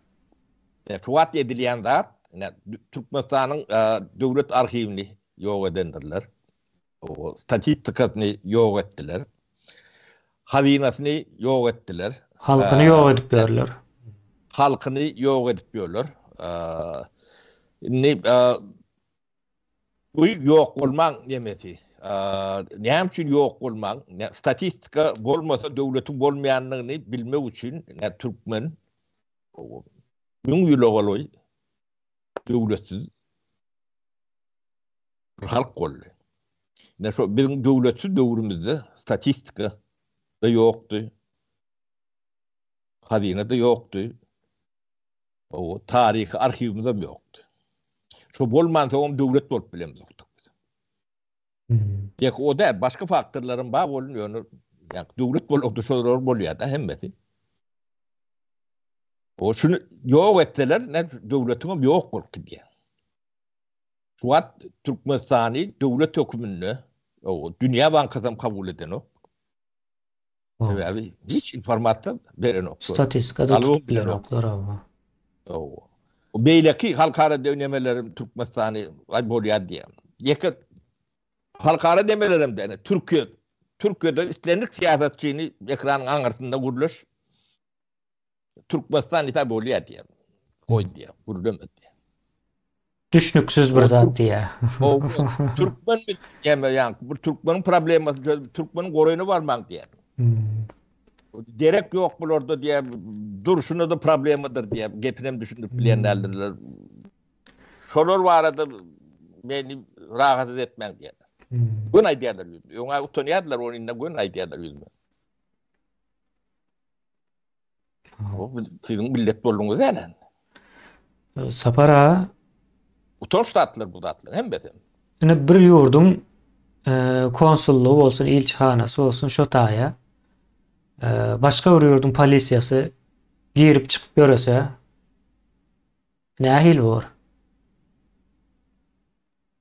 Şu wagt edilýän zat, ine, Türkmenistanyň döwlet arhiwini ýok edendirler. Statistikasyny ýok etdiler. Hazynasyny ýok etdiler. Halkyny ýok edip ýörler. Halkyny ýok edip ýörler. Indi Bu ýok bolmaň nemesi. Näme üçin ýok bolmaň? Statistika bolmasa döwletiň bolmaýandygyny bilmek üçin türkmen müň ýyla golaý döwletsiz bir halk boldy. Ine şo biziň döwletsiz döwrümizde statistika da ýokdy. Hazyna da ýokdy. O taryhy arhiwimizem ýokdy. Şo bolmansoňam döwlet bolup bilemzokdyk biz. Ýek o däl, başga faktorlaram bar bolun ýöne ýa döwlet bolakda şolar bolýar-da hemmesi. O şuny ýok etseler, ne döwletiňem ýok bolup gidýär. Şu wagt Türkmenistany döwlet höküminde o Dünýä bankasam kabul edenok. Sebäbi hiç informasiýa berenok. Statistika-da tutup bilenoklar hawa. Hawa. Beýleki halkara nemeler Türkmenistany aý bolýar diýýär. Ýeke halkara nemelerem däl. Türkiýe Türkiýede islendik syýasatçyny ekranyň aňyrsynda gürleş. Türkmenistan diýse bolýar diýýär. Goý diýýär, gürleme diýýär. Düşnüksiz bir zat diýýär. Türkmen diýme ýa bir türkmeniň problemasyny çözüp türkmeniň goraýyna barmaň diýýär. Hmm. Derek ýok bularda diýýär, durşuna da problemadyr diýýär. Gepinem düşündirip bilýän hmm. däldirler. Şolar barada meni rahatsyz etmäň diýýärler. Hmm. Gön aýdýarlar ýüzüne. Öňä utanýardylar, ony indi gön aýdýarlar ýüzüne. Siziň millet bolduňyz däl. Sapar aga. Utanç zatlar bu zatlar hemmesi. Ine bir ýurduň konsullygy bolsun, ilçihanasy bolsun şo taýa başga bir ýurduň polisiýasy girip çykyp ýörese nähili bor?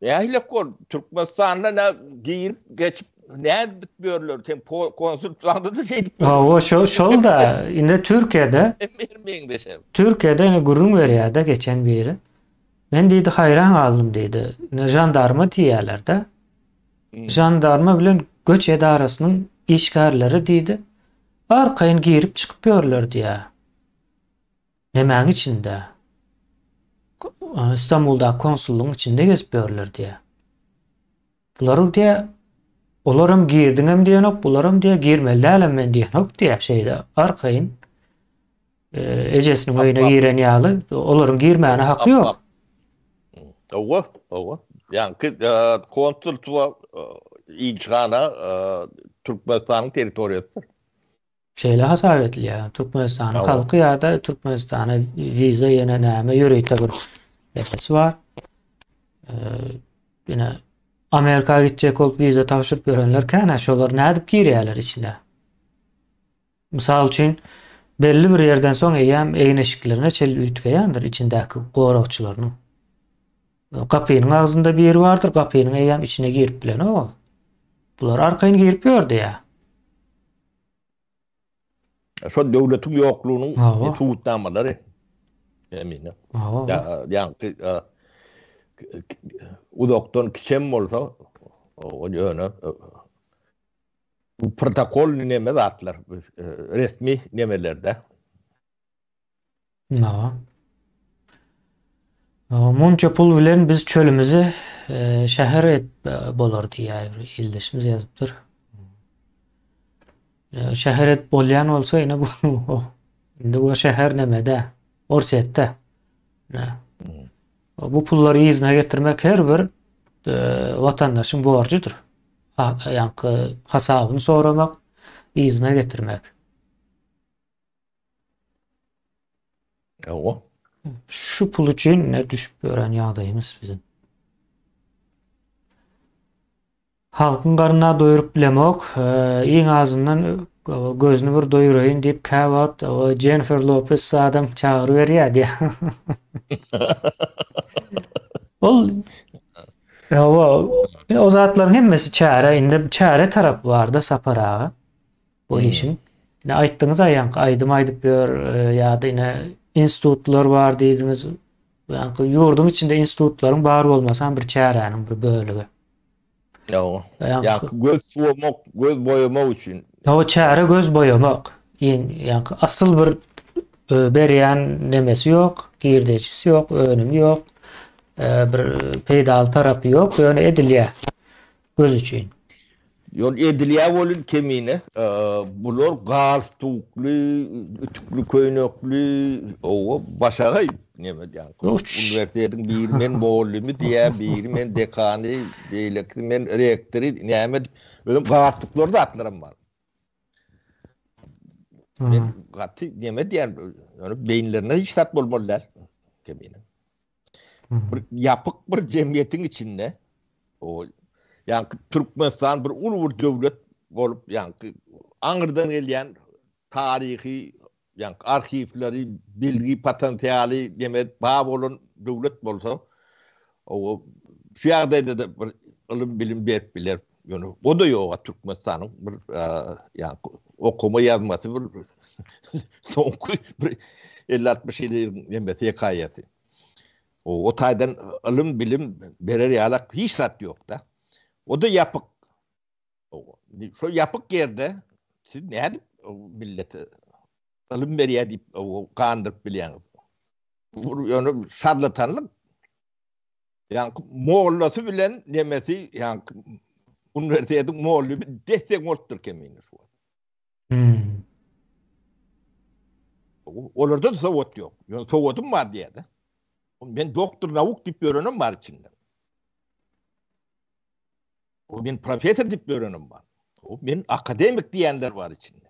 Nähili bor? Türkmenistanda nä girip geçip nädip bitýärler? Sen konsultanda da şeýdip. Hawa, şo şol da indi Türkiýede Türkiýede ine gürrüň berýär-de geçen biri. Men diýdi haýran galdym diýdi. Ine žandarma diýýärler-de. Žandarma bilen göç edarasynyň işgärleri diýdi. Arkaýyn girip çykyp ýörler diýýär. Nemäň içinde? Istanbuldaky konsullygyň içinde gezip ýörler diýýär. Bular diýýär, olaram girdiňem diýenok, bularam diýýär, girmeli dälem men diýenok diýýär, şeýle arkaýyn ejesiniň öýüne giren ýaly, olaryň girmäne haky ýok. Hawa, hawa. Ýaňky konsulstwo, ilçihana Türkmenistanyň territoriýasydyr. Şeýle hasap edilýär. Türkmenistanyň halky ýa-da Türkmenistana wiza ýene näme ýörite bir meselesi bar. Ýene Amerika gitjek bolup wiza tabşyryp ýörenler kän, şolar nädip girýärler içine? Mysal üçin, belli bir ýerden soň eýýäm egin-eşiklerine çenli üýtgeýändir içindäki goragçylarynyň. Gapynyň agzynda biri bardyr, gapynyň eýýäm içine girip bilenok ol. Bular arkaýyn girip ýördi ýa. Şol döwletiň ýoklugynyň subutnamalary. Emine. Ýa uzakdan kiçem bolsa, o ýöne bu protokol neme zatlar, resmi nemelerde. Hawa. Munça pul bilen biz çölümizi şäher et bolar diýýär bir ildeşimiz ýazypdyr. Şäher et bolýan bolsa ine bu indi bu şäher nemede? Orsýetde. Bu pullary yzyna getirmek her bir watandaşyň borjudyr. Ýaňky hasabyny soramak, yzyna getirmek. Hawa. Şu pul üçin ne düşüp ýören ýagdaýymyz biziň. Halkyň garnyna doýuryp bilemok. Iň azyndan gözüni bir doýuraýyn diýip käwagt Jennifer Lopez adam çagyryberýär diýýär. Ol Hawa, o zatlaryň hemmesi çäre, indi çäre tarapy bar-da Sapar aga. Bu işiň. Ine aýtdyňyz aýaňky aýdym aýdyp ýör ýa-da ine institutlar bar diýdiňiz. Ýaňky ýurduň içinde institutlaryň bar bolmasy hem bir çäräniň bir bölegi. Ýa. Ýaňky göz suwamak, göz boýamak üçin. Hawa, çäre göz boýamak. Ýaňky asyl bir berýän nemesi ýok, girdejisi ýok, önümi ýok, bir peýdaly tarapy ýok, ýöne edilýär göz üçin. Ýol edilýär welin kemine. Bular galstukly, ütükli köýnekli, owa, başagaý neme diýýän. Uniwersitetiň biri men mugallymy diýýär, biri men dekany, beýlekisi men rektory, näme diýip, özem galstuklar zatlaram bar. Men gaty neme diýýän, ýöne beýinlerinde hiç zat bolmaly däl kemine. Bir ýapyk bir jemgyýetiň içinde o ýaňky Türkmenistan bir uly bir döwlet bolup ýaňky aňyrdan gelýän taryhy ýaňky arhiwleri, bilgi potensialy neme bar bolan döwlet bolsa o şu ýagdaýda-da bir ylym bilim berip biler. Ýöne o-da ýok Türkmenistanyň bir ýaňky okama ýazmasy bir soňky bir 50-60 ýylyň nemesi hekaýasy. O, o taýdan ylym, bilim berer ýalak hiç zat ýok-da. O-da ýapyk. Şo ýapyk ýerde siz nädip millete ylym berýär diýip gandyryp bilýäňiz? Bu ýöne şarlatanlyk. Ýaňky mollasy bilen nemesi, ýaňky uniwersitetiň mollymy des-deň bolupdyr kemine şu wagt. Hmm. Olarda da sowat ýok. Ýöne sowadym bar diýýär-de. Men doktor nauk diýip ýörenem bar içinde. O men professor diýip ýörenem bar. O men akademik diýenler bar içinde.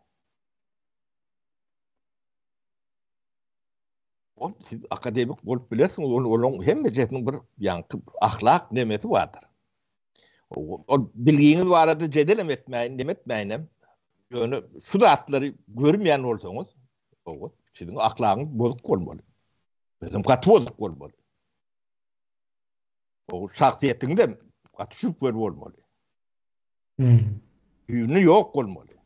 Ol siz akademik bolup bilersiňiz, ol olaň hemmejesiniň bir ýaňky ahlak nemesi bardyr. Ol bilgiňiz barada jedelem etmäýin, neme etmäýinem. Ýöne şu zatlary görmeýän bolsaňyz, owa, siziň ahlagyňyz bozuk bolmaly. Özem gaty bozuk bolmaly. O şahsyýetiňizem gaty şübheli bolmaly. Hmm. Düýbünde ýok bolmaly.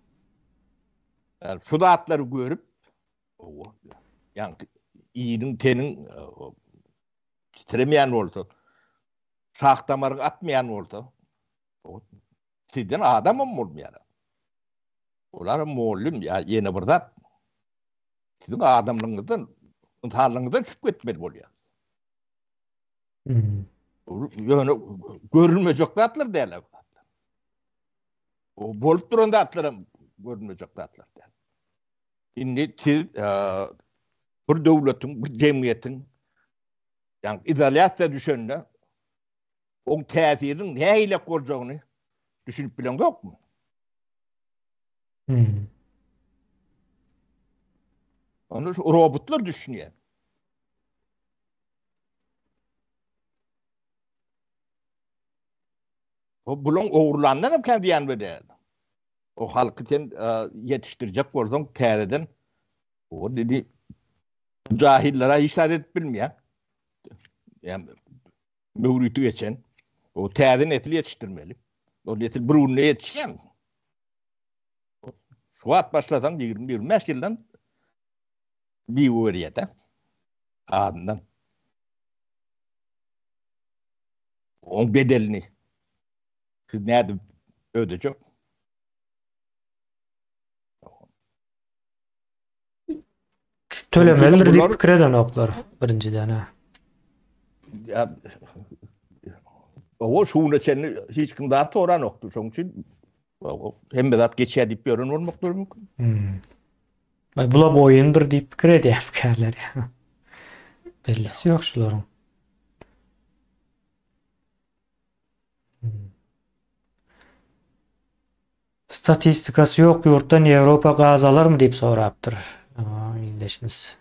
Yani şu zatlary görüp, owa, ýaňky iliň, teniň titremeýän bolsa, şah damaryň atmaýan bolsa, sizden adamam bolmaýar. Olar mugallym ýa ýene bir zat. Siziň adamlygyňyzdan, ynsanlygyňyzdan şübhe etmeli bolýar. Hmm. Ýöne görülmejek zatlar däl bu zatlar. O bolup duran zatlar hem görülmejek zatlar däl. Indi siz e, bir döwletiň, bir jemgyýetiň ýagny izolýasiýa düşende oň täsiriniň nähili boljagyny düşünip bileňzokmy? Hmm. Onu şu robotlar düşünýär. O bulaň ogurlandan hem kän zyýan berýär. O halky sen ýetişdirjek bolsaň täzeden o dedi jahillara hiç zat edip bilmeýär. Ýa möwriti geçen. O täze nesil ýetişdirmeli. O nesil bir günde ýetişýärmi? Şu wagt başlasaň 20-25 ýyldan miwe berýär-de. Azyndan. Oň bedelini siz nädip ödejek? Tölemelidir diýip pikir edenoklar birinjiden ha. Owo şu güne çenli hiç kim zat soranokdy. Şonuň üçin hemme zat geçýär diýip ýören bolmaklary mümkin. Hmm. Ay bula oýundyr diýip pikir edýärmikäler ýa. Bellisi ýok şularyň. Hmm. Statistikasy ýok ýurtdan Ýewropa gaz alarmy diýip sorapdyr ildeşimiz.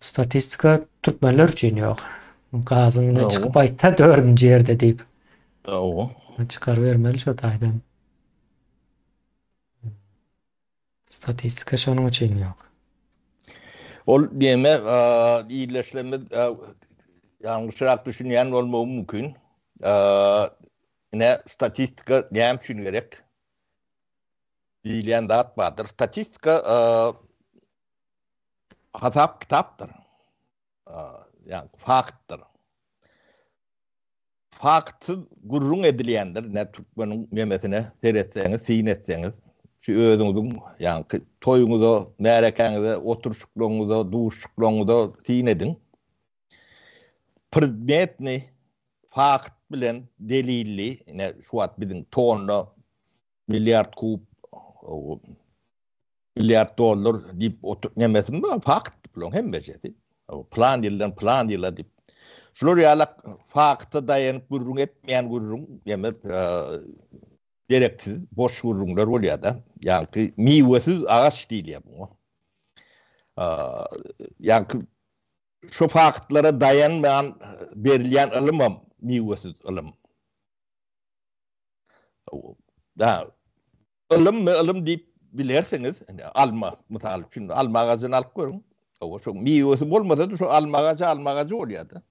Statistika türkmenler üçin ýok. Gazyň ine çykyp aýtsa dördünji ýerde diýip. Hawa. Çykarybermeli şo taýdan. Statistika şonuň üçin ýok. Ol diýme ildeşlerimiz ýalňyşrak düşünýän bolmagy mümkin. Ine statistika näme üçin gerek diýilýän zat bardyr. Statistika hasap kitapdyr. Ýagny faktdyr. Faktsyz gürrüň edilýändir. Ine türkmeniň nemesine seretseňiz, syn etseňiz, şu özüňiziň ýagny toýuňyza, märekäňize, oturyşyklaryňyza, duşuşyklaryňyza syn ediň. Predmetni fakt bilen delilli, ine şu wagt biziň tonna, milliard kub, milliard dollar diýip otur nemesi bar, fakt bularyň hemmejesi. Plan ýyldan plan ýyla diýip. Şular ýaly fakta daýanyp gürrüň etmeýän gürrüň, ýa dereksiz boş gürrüňler bolýar-da. Ýagny miwesiz agaç diýilýär buňa. Ýagny Şu faktlara daýanman berilýän ylymam miwesiz ylym. Da ylymmy ylym diýip bilersiňiz. Alma mysal üçin alma agajyny alyp görüň. Owa şo miwesi bolmasa-da şo alma agajy alma agajy bolýar-da.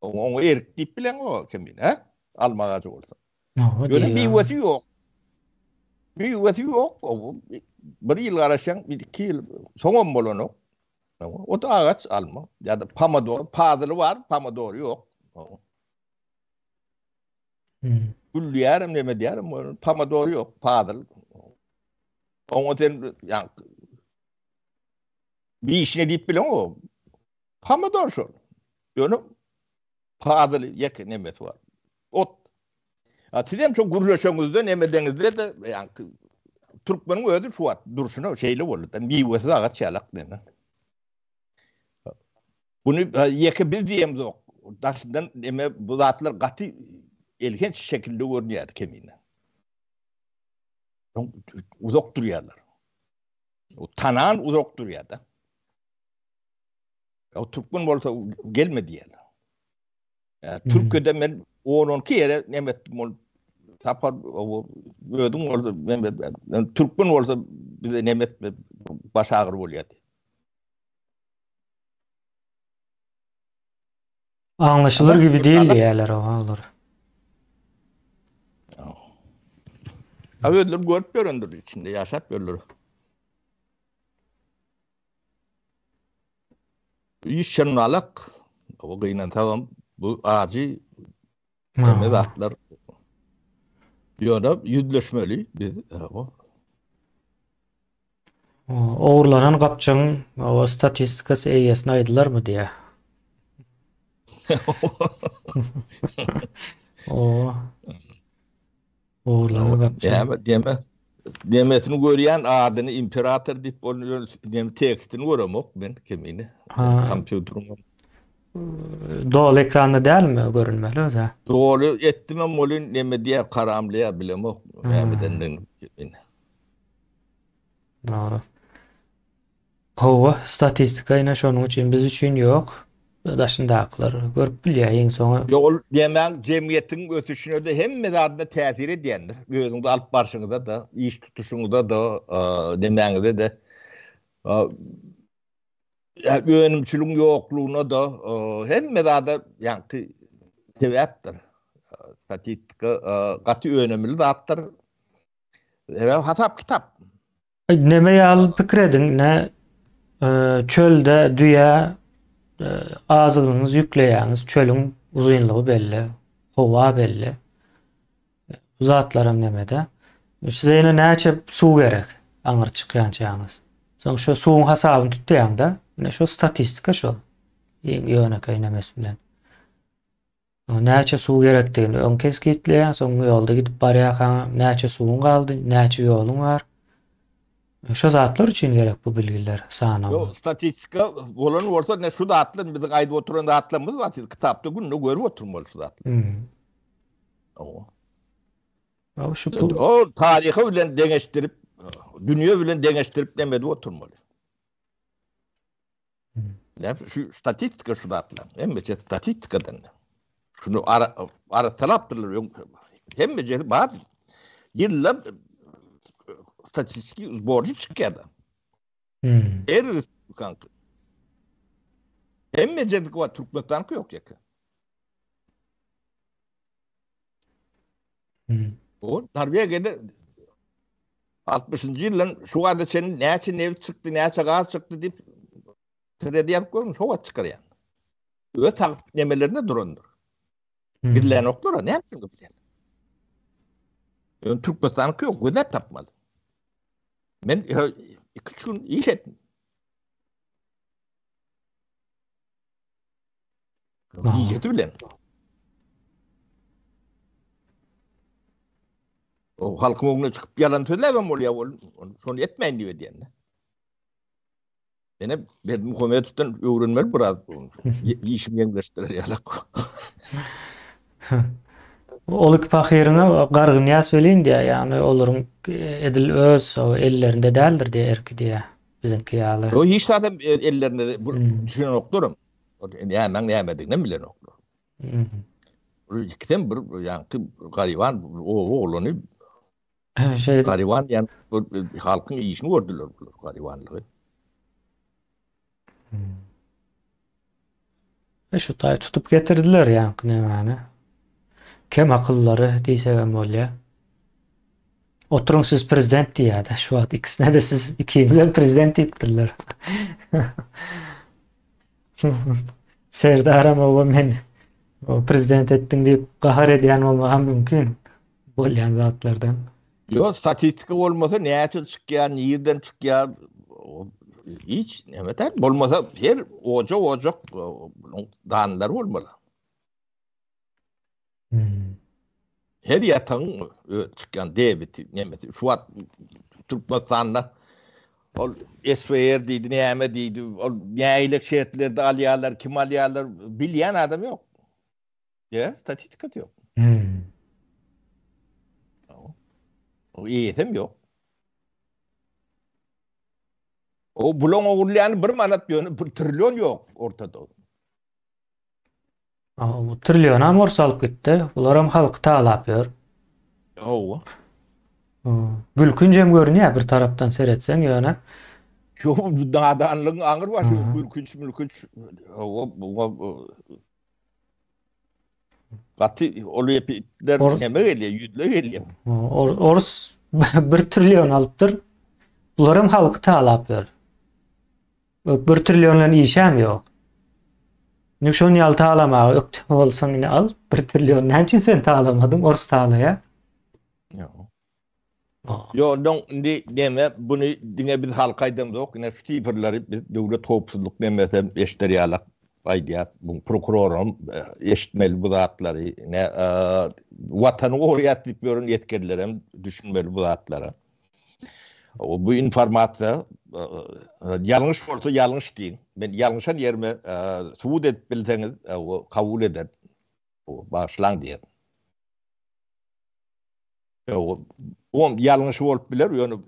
Oňa erik diýip bileňok kemine, hä? Alma agajy bolsa. Ýöne miwesi ýok. Miwesi ýok. Bir ýyl garaşýaň, bir iki ýyl soňam bolanok. O da agaç alma. Ýa-da pomidor, pazyly bar, pomidory ýok. Hmm. Gülýärem, näme diýerim, pomidory ýok, pazyl. Oňa sen ýa wişne diýip bileňok. Pomidor şol. Ýöne pazyly ýeke nemesi bar. Ot. A siz hem şo gürleşeňizde nemedeňizde-de ýaňky türkmeniň özi şu wagt durşuna şeýle boldy. Miwesiz agaç ýalak neme. Bunu ýeke biz diýemzok. Daşyndan neme bu zatlar gaty elhenç şekilde görünýärdi kemine. Uzak durýarlar. O tanan uzak durýar-da. O türkmen bolsa gelme diýýärler. Türkiýede men 10-12 ýere näme etdim ol sapar özüň bolsa men türkmen bolsa bize näme etme baş agyr bolýardy. Anlaşılır gibi değil diýýärler olar. Ha özleri görüp ýörendir içinde ýaşap ýörler. Iş şenalak. O gynansagam bu ajy hemme zatlar. Ýöne ýüzleşmeli biz. Ogurlanan gapjygyň o statistikasy eýesine aýdylarmy diýýär. O. Ogurlanan gapjyk. Näme diýme? Demesini görýän adyny imperator diýip ol nem tekstini göremok men kemini. Kompýuteriň. Doly ekranda dälmi görünmeli özä? Doly etdimem welin neme diýýär karamlaýar bilemok nämedendigini kemini. Dogry. Hawa, statistika ine şonuň üçin biz üçin ýok. Daşyndakylar görüp bilýär iň soňy. Ýok ol diýmäň jemgyýetiň ösüşine-de hemme zadyna täsir edýändir. Özüňizi alyp barşyňyza-da, iş tutuşyňyza-da, nemäňize-de. Önümçiligiň ýoklugyna-da hemme zada ýaňky sebäpdir. Statistika gaty önemli zatdyr. Sebäbi hasap kitap. Neme ýaly pikir ediň, ne çölde düýä azygyňyzy ýükleýäňiz, çölüň uzynlygy belli, howa belli. Bu zatlaram nemede. Size ýene näçe suw gerek aňyr çykýançaňyz. Soň şo suwuň hasabyny tutýaň-da. Ine şo statistika şol. Iň ýönekeý nemesi bilen. Näçe suw gerekdigini öň kesgitleýäň, soň ýolda gidip barýarkaň näçe suwuň galdy, näçe ýoluň bar. Şo zatlar üçin gerek bu bilgiler, sanawlar. Ýok, statistika bolan bolsa, ine şu zatlar biziň aýdyp oturan zatlarymyz bar, siz kitapda günde görüp oturmaly şu zatlary. Hawa. Şu pul. O taryhy bilen deňeşdirip, dünýe bilen deňeşdirip neme edip oturmaly. Näme şu statistika şu zatlar. Hemmesi statistikadan. Şunu ara arassalapdyrlar öň hemmesi bar. Ýyllap statistiki zbornik çykýar. Hmm. Her respublikanky. Hemme jedik bar, Türkmenistanky ýok ýeke. Hmm. O Norwegiýada 60-njy ýyldan şu wagta çenli näçe nebit çykdy, näçe gaz çykdy diýip TRD ýazyp görüň, şo wagt çykarýan. Öz tagt nemelerinde durandyr. Hmm. Gizlänoklar, näme üçin gizleýär? Ýöne Türkmenistanyňky ýok, gözläp tapmaly. Men 2-3 gün iş etdim. Gijesi bilen. O halkyň öňüne çykyp ýalan sözläbem bolýar, ol şony etmäýin diýip edýän. Ene Berdimuhamedowdan öwrenmeli biraz. Işimi ýeňleşdirer ýalak. Ol iki pahyryňa gargynýas welin diýýär, ýagny olaryň edil öz ellerinde däldir diýýär, erki diýýär. Biziňki ýaly. Ýok, hiç zadam ellerinde düşünenoklarym. Nämäň nämediginem bilenoklar. Bu ikisem bir ýaňky garyban oba oglany. Şeýdip. Garyban diýen bu halkyň işini gördüler bular, garybanlygy. E şu taý tutup getirdiler ýaňky nämäni. Kem akyllary diýsegem bolýar. Oturyň siz prezident diýýärdi. Şu wagt ikisine de siz ikiňizem prezident diýipdirler. Serdaram oba men prezident etdiň diýip gahar edýän bolmagy hem mümkin bolýan zatlardan. Ýok, statistika bolmasa näçe çykýar, nirden çykýar, hiç näme däl. Bolmasa her ojak-ojak bunuň danlary bolmaly. Hmm. Her ýatagyň öz çykýan debiti, nemesi. Şu wagt Türkmenistanda ol SWR diýdi, näme diýdi, ol nähili şertlerde alýarlar, kim alýarlar, bilýän adam ýok. Ýa, statistikasy ýok. Hmm. O eýesem ýok. O bulaň ogurlaýany bir manat ýöne bir trillion ýok ortada. Bu trillionam ors alyp gitdi. Bularam halky talap ýör. Hawa. Gülkünjem görünýär bir tarapdan seretseň ýöne. Ýok, bu nadanlygyň aňyr başy gülkünç mülkünç. Hawa, gaty ol epitler neme gelýär, ýüzle gelýär. Ors bir trillion alypdyr. Bularam halky talap ýör. Bir trillion bilen işem ýok. Indi şony ýaly talamaga ökde bolsaň indi al bir trillion. Näme üçin sen talamadyň? Ors talaýa. Ýok. Ýok, ondan indi neme buny diňe biz halka aýdamzok. Ine şu sifrleri biz döwlet howpsuzlyk nemesem eşder ýalak aýdýas. Bu prokuroram eşitmeli bu zatlary. Ine watany goraýas diýip ýören esgerlerem düşünmeli bu zatlara. Bu informasiýa ýalňyş bolsa ýalňyş diýiň. Men ýalňyşan ýerime subut edip bilseňiz, kabul ederin. Bagyşlaň diýerin. O ýalňyşy bolup biler, ýöne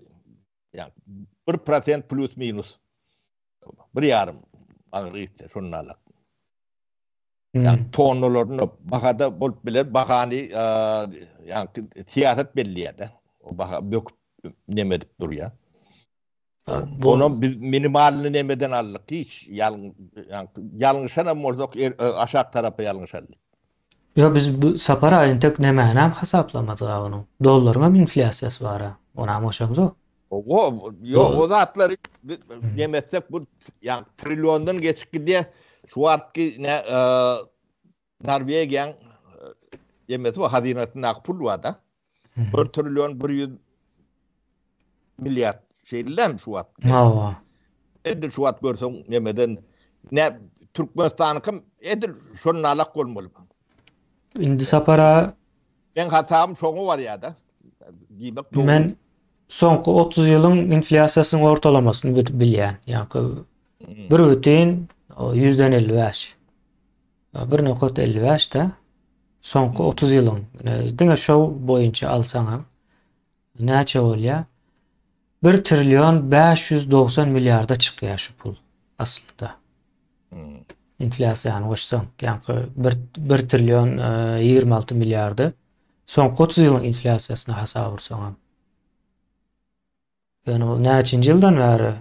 1% plus minus. Bir ýarym agyr gitse şondan alak. Ýa tonnalaryny bahada bolup biler, bahany ýa syýasat belleýär-de. O baha böküp neme edip durýar. Onam biz minimalny nemeden aldyk. Hiç ýalňyşan hem bolsak er, aşak tarapa ýalňyşardyk. Ýo biz bu Sapar aý entek nämäni hem hasaplamadyk a onuň. Dollaryň hem inflýasiýasy bar a. Onam goşamzok. O ýok o zatlary neme etsek bu ýa trilliondan geçip gidýär. Şu wagtky ne Norwegiýaň nemesi bar hazynasyndaky pul bar-da. 1 trillion 100 milliard şeýle dälmi şu wagt? Hawa. Edil şu wagt görseň nemeden ne. Türkmenistanyňkam edil şonalak bolmaly. Indi Sapar-a Meň hatabym şoňa barýar-da. Diýmek dogry. Men soňky 30 ýylyň inflýasiýasynyň ortalamasyny bilýän. Ýaňky bir bütin ýüzden 55. Bir nokat 55 de soňky 30 ýylyň. Diňe şo boýunça alsaňam näçe bolýar? 1 trillion 590 milliarda çykýar şu pul aslynda. Inflýasiýany goşsaň, ýaňky 1 1 trillion 26 milliardy soňky 30 ýylyň inflýasiýasyny hasaba ursaňam. Ýöne bu näçinji ýyldan bäri?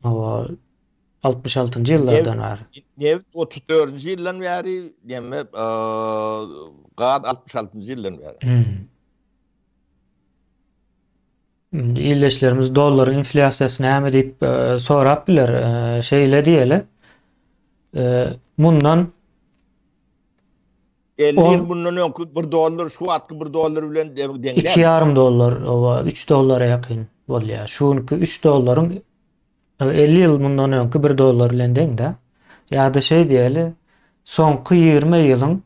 Hawa, 66-njy ýyllardan bäri. Neft 34-nji ýyldan bäri, neme, gaz 66-njy ýyldan bäri. Indi ildeşlerimiz dollaryň inflýasiýasy näme diýip sorap biler. Şeýle diýeli. Mundan 50 ýyl mundan öňki 1 dollar şu wagtky 1 dollar bilen deň däl. 2,5 dollar, oba 3 dollara ýakyn bolýar. Şu günki 3 dollaryň 50 ýyl mundan öňki 1 dollar bilen deň-de. Ýa-da şeý diýeli, soňky 20 ýylyň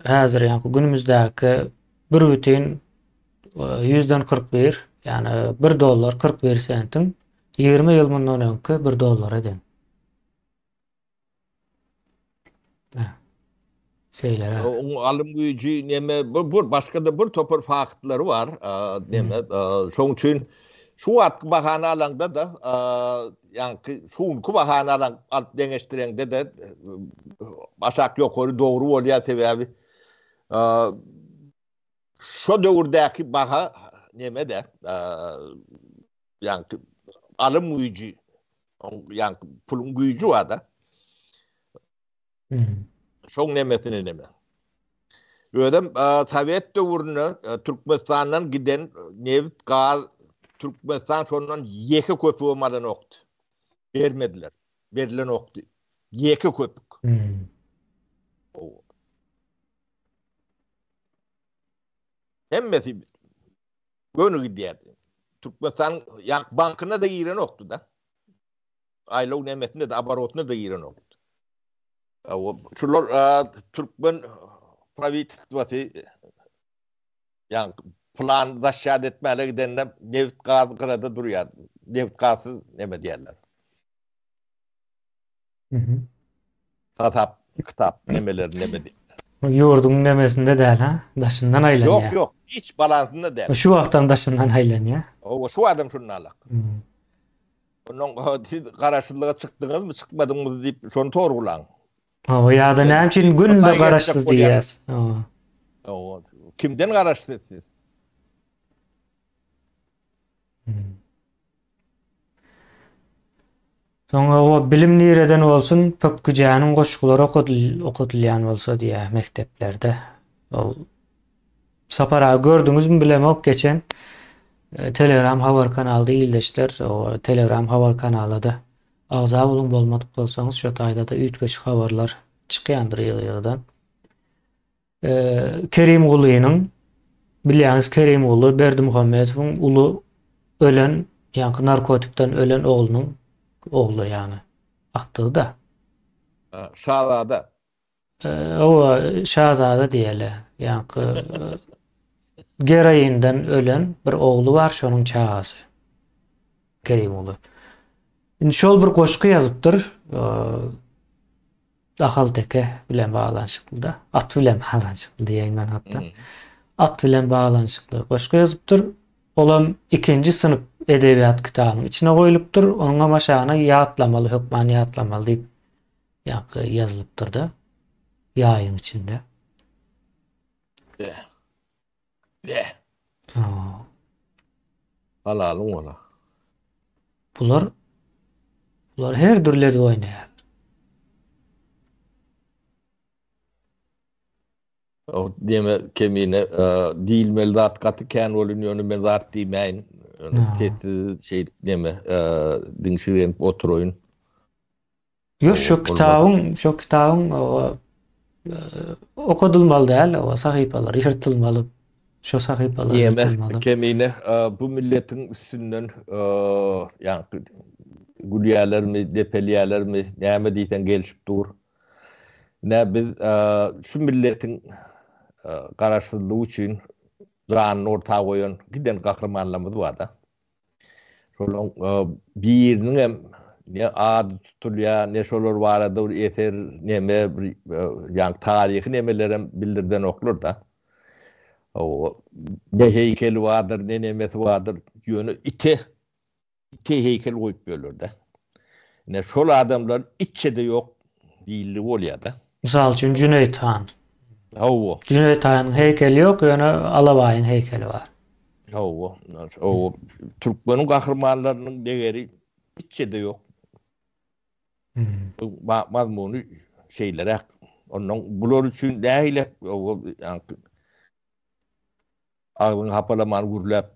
häzir ýaňky günümizdäki bir bütin ýüzden 41, ýagny 1 dollar 41 sentiň 20 ýyl mundan öňki 1 dollara deň. Şeýleräk. Oň alym güýji neme bu bu başga-da bir topar faktlary bar. Neme şoň üçin şu wagtky bahany alaňda-da ýaňky şu günki bahany alaň alyp deňeşdireňde-de aşak ýokary dogry bolýar sebäbi şo döwürdäki baha neme-de ýaňky alym güýji ýaňky puluň güýji bar-da. Şoň nemesini neme. Özem sowet döwründe Türkmenistandan giden nebit, gaz Türkmenistan şondan ýeke köpügem alanokdy. Bermediler. Berilenokdy. Ýeke köpük. Hemmesi göni gidýärdi. Türkmenistanyň ýa bankyna-da girenokdy-da. Aýlaw nemesine-de, oborotyna-da girenokdy. Şular türkmen prawitelstwasy ýa plan zaşýat etmäne gidende nebit gaz gyrada durýar. Nebit gazsyz neme diýerler. Hasap kitap nemeler neme diýerler. Ýurduň nemesinde däl ha, daşyndan aýlanýar. Ýok, ýok, hiç balansynda däl. Şu wagtam daşyndan aýlanýar. Hawa, şu wagtam şunda alak. Ondan siz garaşsyzlyga çykdyňyzmy, çykmadyňyzmy diýip şony sorgulaň. Hawa, ýa-da näme üçin günde garaşsyz diýýäs? Hawa. Hawa. Kimden garaşsyz siz? Soňra o bilim nireden bolsun, Pökgüjäniň goşgulary okadylýan bolsa diýýär mekdeplerde. Ol Sapar aga gördüňizmi bilemok geçen e, Telegram habar kanalda ildeşler o Telegram habar kanalada agza boluň bolmadyk bolsaňyz şo taýda-da üýtgeşik habarlar çykýandyr ýygy-ýygydan. E, Kerimgulynyň bilýäňiz Kerimguly Berdimuhamedowyň uly ölen ýaňky narkotikden ölen oglunyň ogly ýagny akdygy-da. Şazada. Hawa, şazada diýeli. Ýaňky geroinden ölen bir ogly bar, şonuň çagasy. Kerimguly. Indi şol bir goşgy ýazypdyr. Ahalteke bilen baglanyşykly-da. At bilen baglanyşykly diýeýin men hatda. At bilen baglanyşykly goşgy ýazypdyr. Olam ikinji synp edebiýat kitabynyň içine goýlupdyr. Onuňam aşagyna ýatlamaly, hökman ýatlamaly diýip Ýaňky ýazylypdyr-da ýaýyň içinde. Be. Be. Halalyň ola. Bular bular her dürli edip oýnaýarlar. O diýme kemine diýilmeli zat gaty kän bolun ýöne men zat diýmäýin. Ýöne sessiz şeýdip neme diňşirgenip oturaýyn. Ýok şu kitabyň, şu kitabyň okadylmaly däl, o sahypalar ýyrtylmaly. Şu sahypalar ýyrtylmaly. Kemine bu milletiň üstünden ýaňky. Gülýärlermi, depelýärlermi, näme diýseň gelşip dur. Ine biz şu milletiň garaşsyzlygy üçin janyny orta goýan giden gahrymanlarymyz bar-da. Şolaryň biriniňem ne ady tutulýar, ne şolar barada bir eser, neme bir ýaňky taryhy nemelerem bildirdenoklar-da. Ne heýkeli bardyr, ne nemesi bardyr, ýöne ite ite heýkel goýup ýörler-de. Ine şol adamlar itçe-de ýok diýildigi bolýar-da. Mysal üçin Jüneýit han. Hawa. Jüneýit hanyň heýkeli ýok, ýöne Alabaýyň heýkeli bar. Hawa. Hawa. Türkmeniň gahrymanlarynyň degeri itçe-de ýok. Mazmuny şeýleräk. Ondan bular üçin nähili agzyňy hapalaman gürläp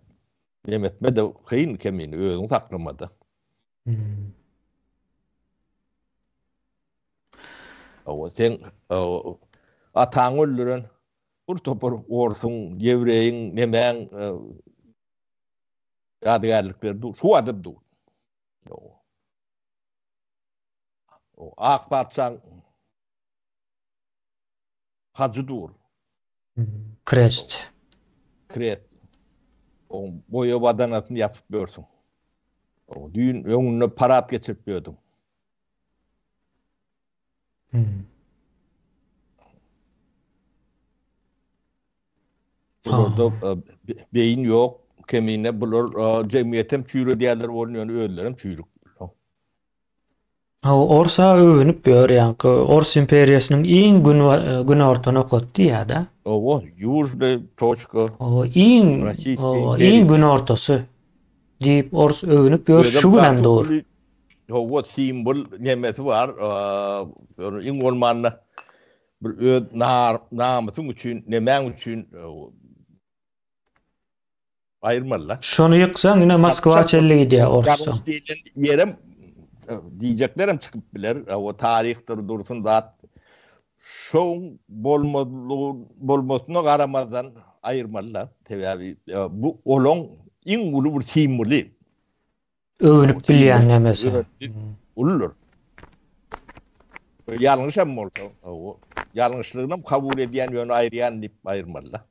neme etme-de kyn kemini özüňi saklamada. Hawa, sen ataňy öldüren bir topar orsuň, ýewreýiň, nemäň ýadygärlikleri dur. Şu adam dur. Ak patyşaň hajy dur. Krest. Krest. Oň boýa badanasyny ýapyp ýörsüň. Düýn öňünde parad geçirip ýördüň. Bularda beýin ýok, kemine bular jemgyýetem çüýredýärler bolun ýöne özlerem çüýrük. Ha, Orsa öwünip ýör ýaňky Ors imperiýasynyň iň gün günorta nokat diýýär-de. Owa, ýužnyý toçka. Owa, iň owa, iň günortasy diýip ors öwünip ýör, şu günem dur. Hawa, simwol nemesi bar. Ýöne iň bolmanda bir öz namysyň üçin, nemäň üçin aýyrmaly-da. Şony ýyksaň ine Moskwa çenli gidýär orsaň. Ýalňyş diýlen ýerem diýjeklerem çykyp biler. O taryhdyr dursun zat. Şoň bolmazlygy bolmasyna garamazdan aýyrmaly-da. Sebäbi bu olaň iň uly bir simwoly. Öwünip bilýän nemesi. Uludyr. Ýalňyşam bolsa, ýalňyşlygynam kabul edýän ýöne aýyrýan diýip aýyrmaly-da.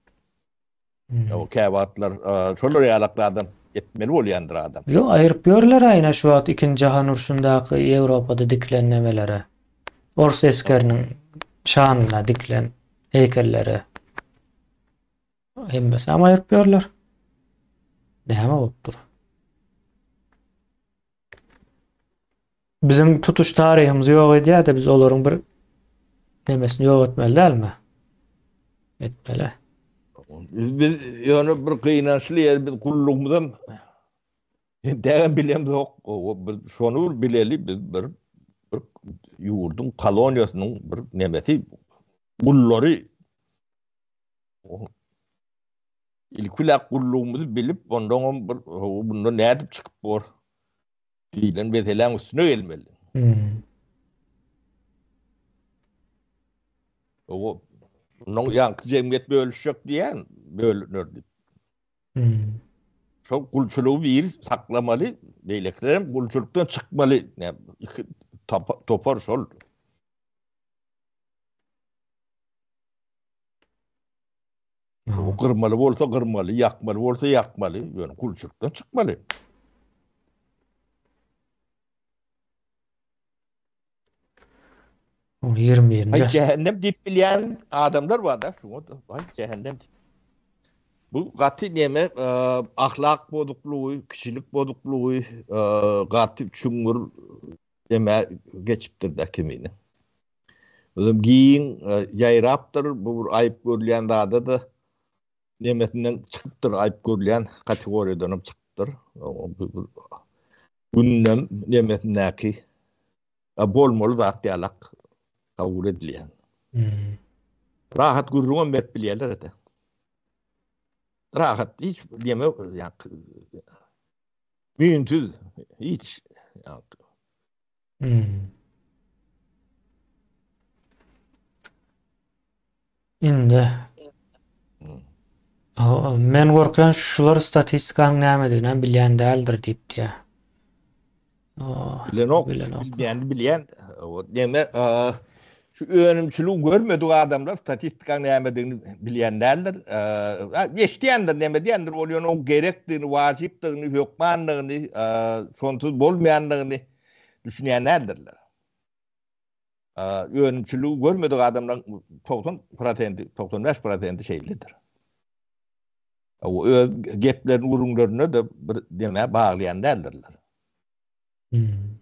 O käwagtlar şolar ýalak zadam etmeli bolýandyr adam. Ýok, aýryp ýörler aýna şu wagt ikinji jahan urşundaky Ýewropada dikilen nemelere. Ors esgeriniň şanyna dikilen heýkellere. Hemmesini hem aýryp ýörler. Näme bolupdyr? Biziň tutuş taryhymyzy ýok edýär-de, biz olaryň bir nemesini ýok etmeli dälmi? Etmeli. Biz ýöne bir gynançly ýeri biz gullugymyzam entägem bilemzok. Biz şony bir bileli biz bir bir ýurduň koloniýasynyň bir nemesi gullary Ilki bilen gullugymyzy bilip, ondaňam bir bundan nädip çykyp bor diýlen meseläň üstüne gelmeli. Hmm. O bundan ýaňky jemgyýet bölüşjek diýen bölüner diýip. Hmm. Şol gulçulygy bir saklamaly, beýlekiler hem gulçulykdan çykmaly. Iki topar şol. O gyrmaly bolsa gyrmaly, ýakmaly bolsa ýakmaly, ýöne gulçulykdan çykmaly. O 21-nji Aý jähennem diýip bilýän adamlar bar-da, şuňa da aý jähennem diýip. Bu gaty neme, ahlak bozuklygy, kişilik bozuklygy, gaty çuňňur neme geçipdir-de kemine. Özem giň ýaýrapdyr, bu bir aýyp görülýän zada-da nemesinden çykypdyr, aýyp görülýän kategoriýadanam çykypdyr. Gündem nemesindäki bolmaly zat ýalak kabul edilýän. Hmm. Rahat gürrüňem berip bilýärler-de. Rahat hiç neme ýa müýnsüz hiç Hmm. Indi men gorkýan şular statistikanyň nämedigini hem bilýän däldir diýip diýýär. Bilenok, bilmeýän bilýän. Näme şu önümçiligi görmedik adamlar statistikanyň nämedigini bilýän däldir. Eşidýändir, näme diýendir, ol ýöne oň gerekdigini, wajypdygyny, hökmandygyny, şonsuz bolmaýandygyny düşünýän däldirler. Önümçiligi görmedik adamlaryň 90 prosenti, 95 prosenti şeýledir. Öz geplerini, gürrüňlerinde-de bir demä baglaýan däldirler. Hmm.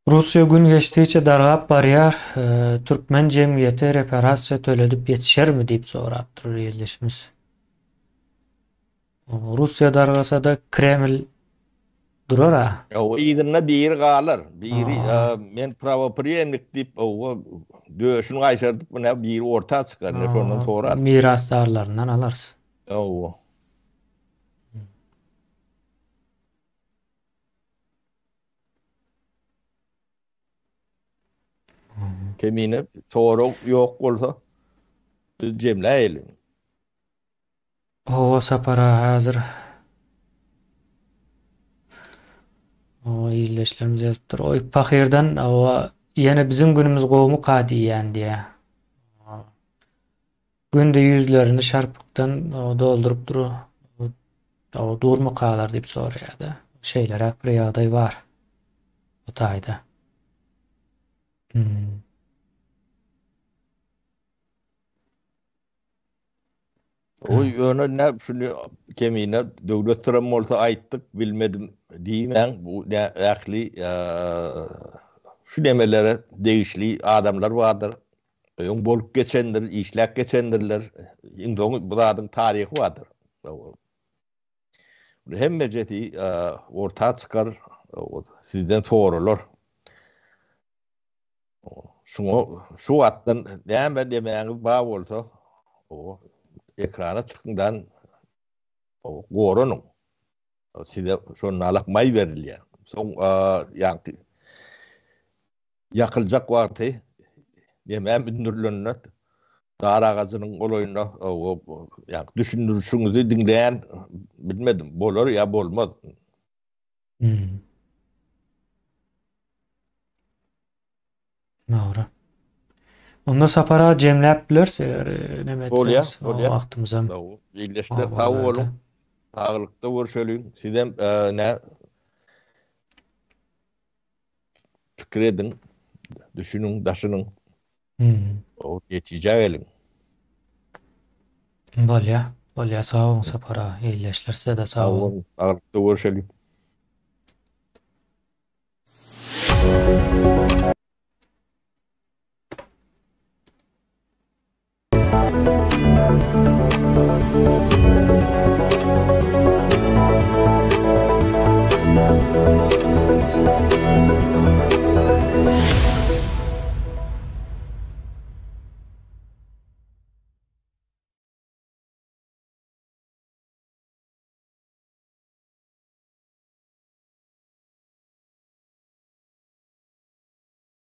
Russiýa gün geçdigiçe dargap barýar. Türkmen jemgyýeti reparasiýa töledip ýetişermi diýip sorapdyr bir ildeşimiz. Russiýa dargasa-da Kreml durar-a. Hawa, yzynda biri galar. Biri men prawopriýemnik diýip, hawa, döşüni gaýşardyp, ine biri orta çykar, ine şondan sorar. Mirasdarlaryndan alarys. Hawa. Kemine sorag ýok bolsa, biz jemläýeliň. Hawa Sapar aga häzir Hawa ildeşlerimiz ýazypdyr. Oý pahyrdan hawa ýene biziň günümiz gowumyka diýýän diýýä. Günde ýüzlerini şarpykdan dolduryp dur hawa durmykalar diýip soraýada. Şeýleräk bir ýagdaý bar bu taýda. Hmm. Oý ýöne nä şuny kemine döwlet syram bolsa aýtdyk bilmedim diýmäň bu ähli şu nemelere degişli adamlar bardyr öň bolup geçendir işläp geçendirler iň soňy bu zadyň taryhy bardyr hemmejesi orta çykar sizden soralar Şuňa şu wagtdan näme demäňiz bar bolsa, o ekrana çykyňdan goranyň. Size şonda maý berilýär. Soň ýaňky ýakyljak wagty nämä mündürilende dar agajynyň golaýynda ýaňky düşündirişiňizi diňleýän bilmedim, bolar ýa bolmaz. Hmm. Dogry. Onda Sapar aga jemläp bileris eger e, neme Bolýar, etseňiz, o bolýar. wagtymyzam Sag Ildeşler o sag bolýar-da. boluň. Saglykda görşeliň. Sizem e, nä pikir ediň, düşüniň, daşynyň. Hmm. O netijä geliň. Bolýar. Bolýar. Sag boluň Sapar aga. Ildeşler size-de sag Sag boluň. boluň. Saglykda görşeliň.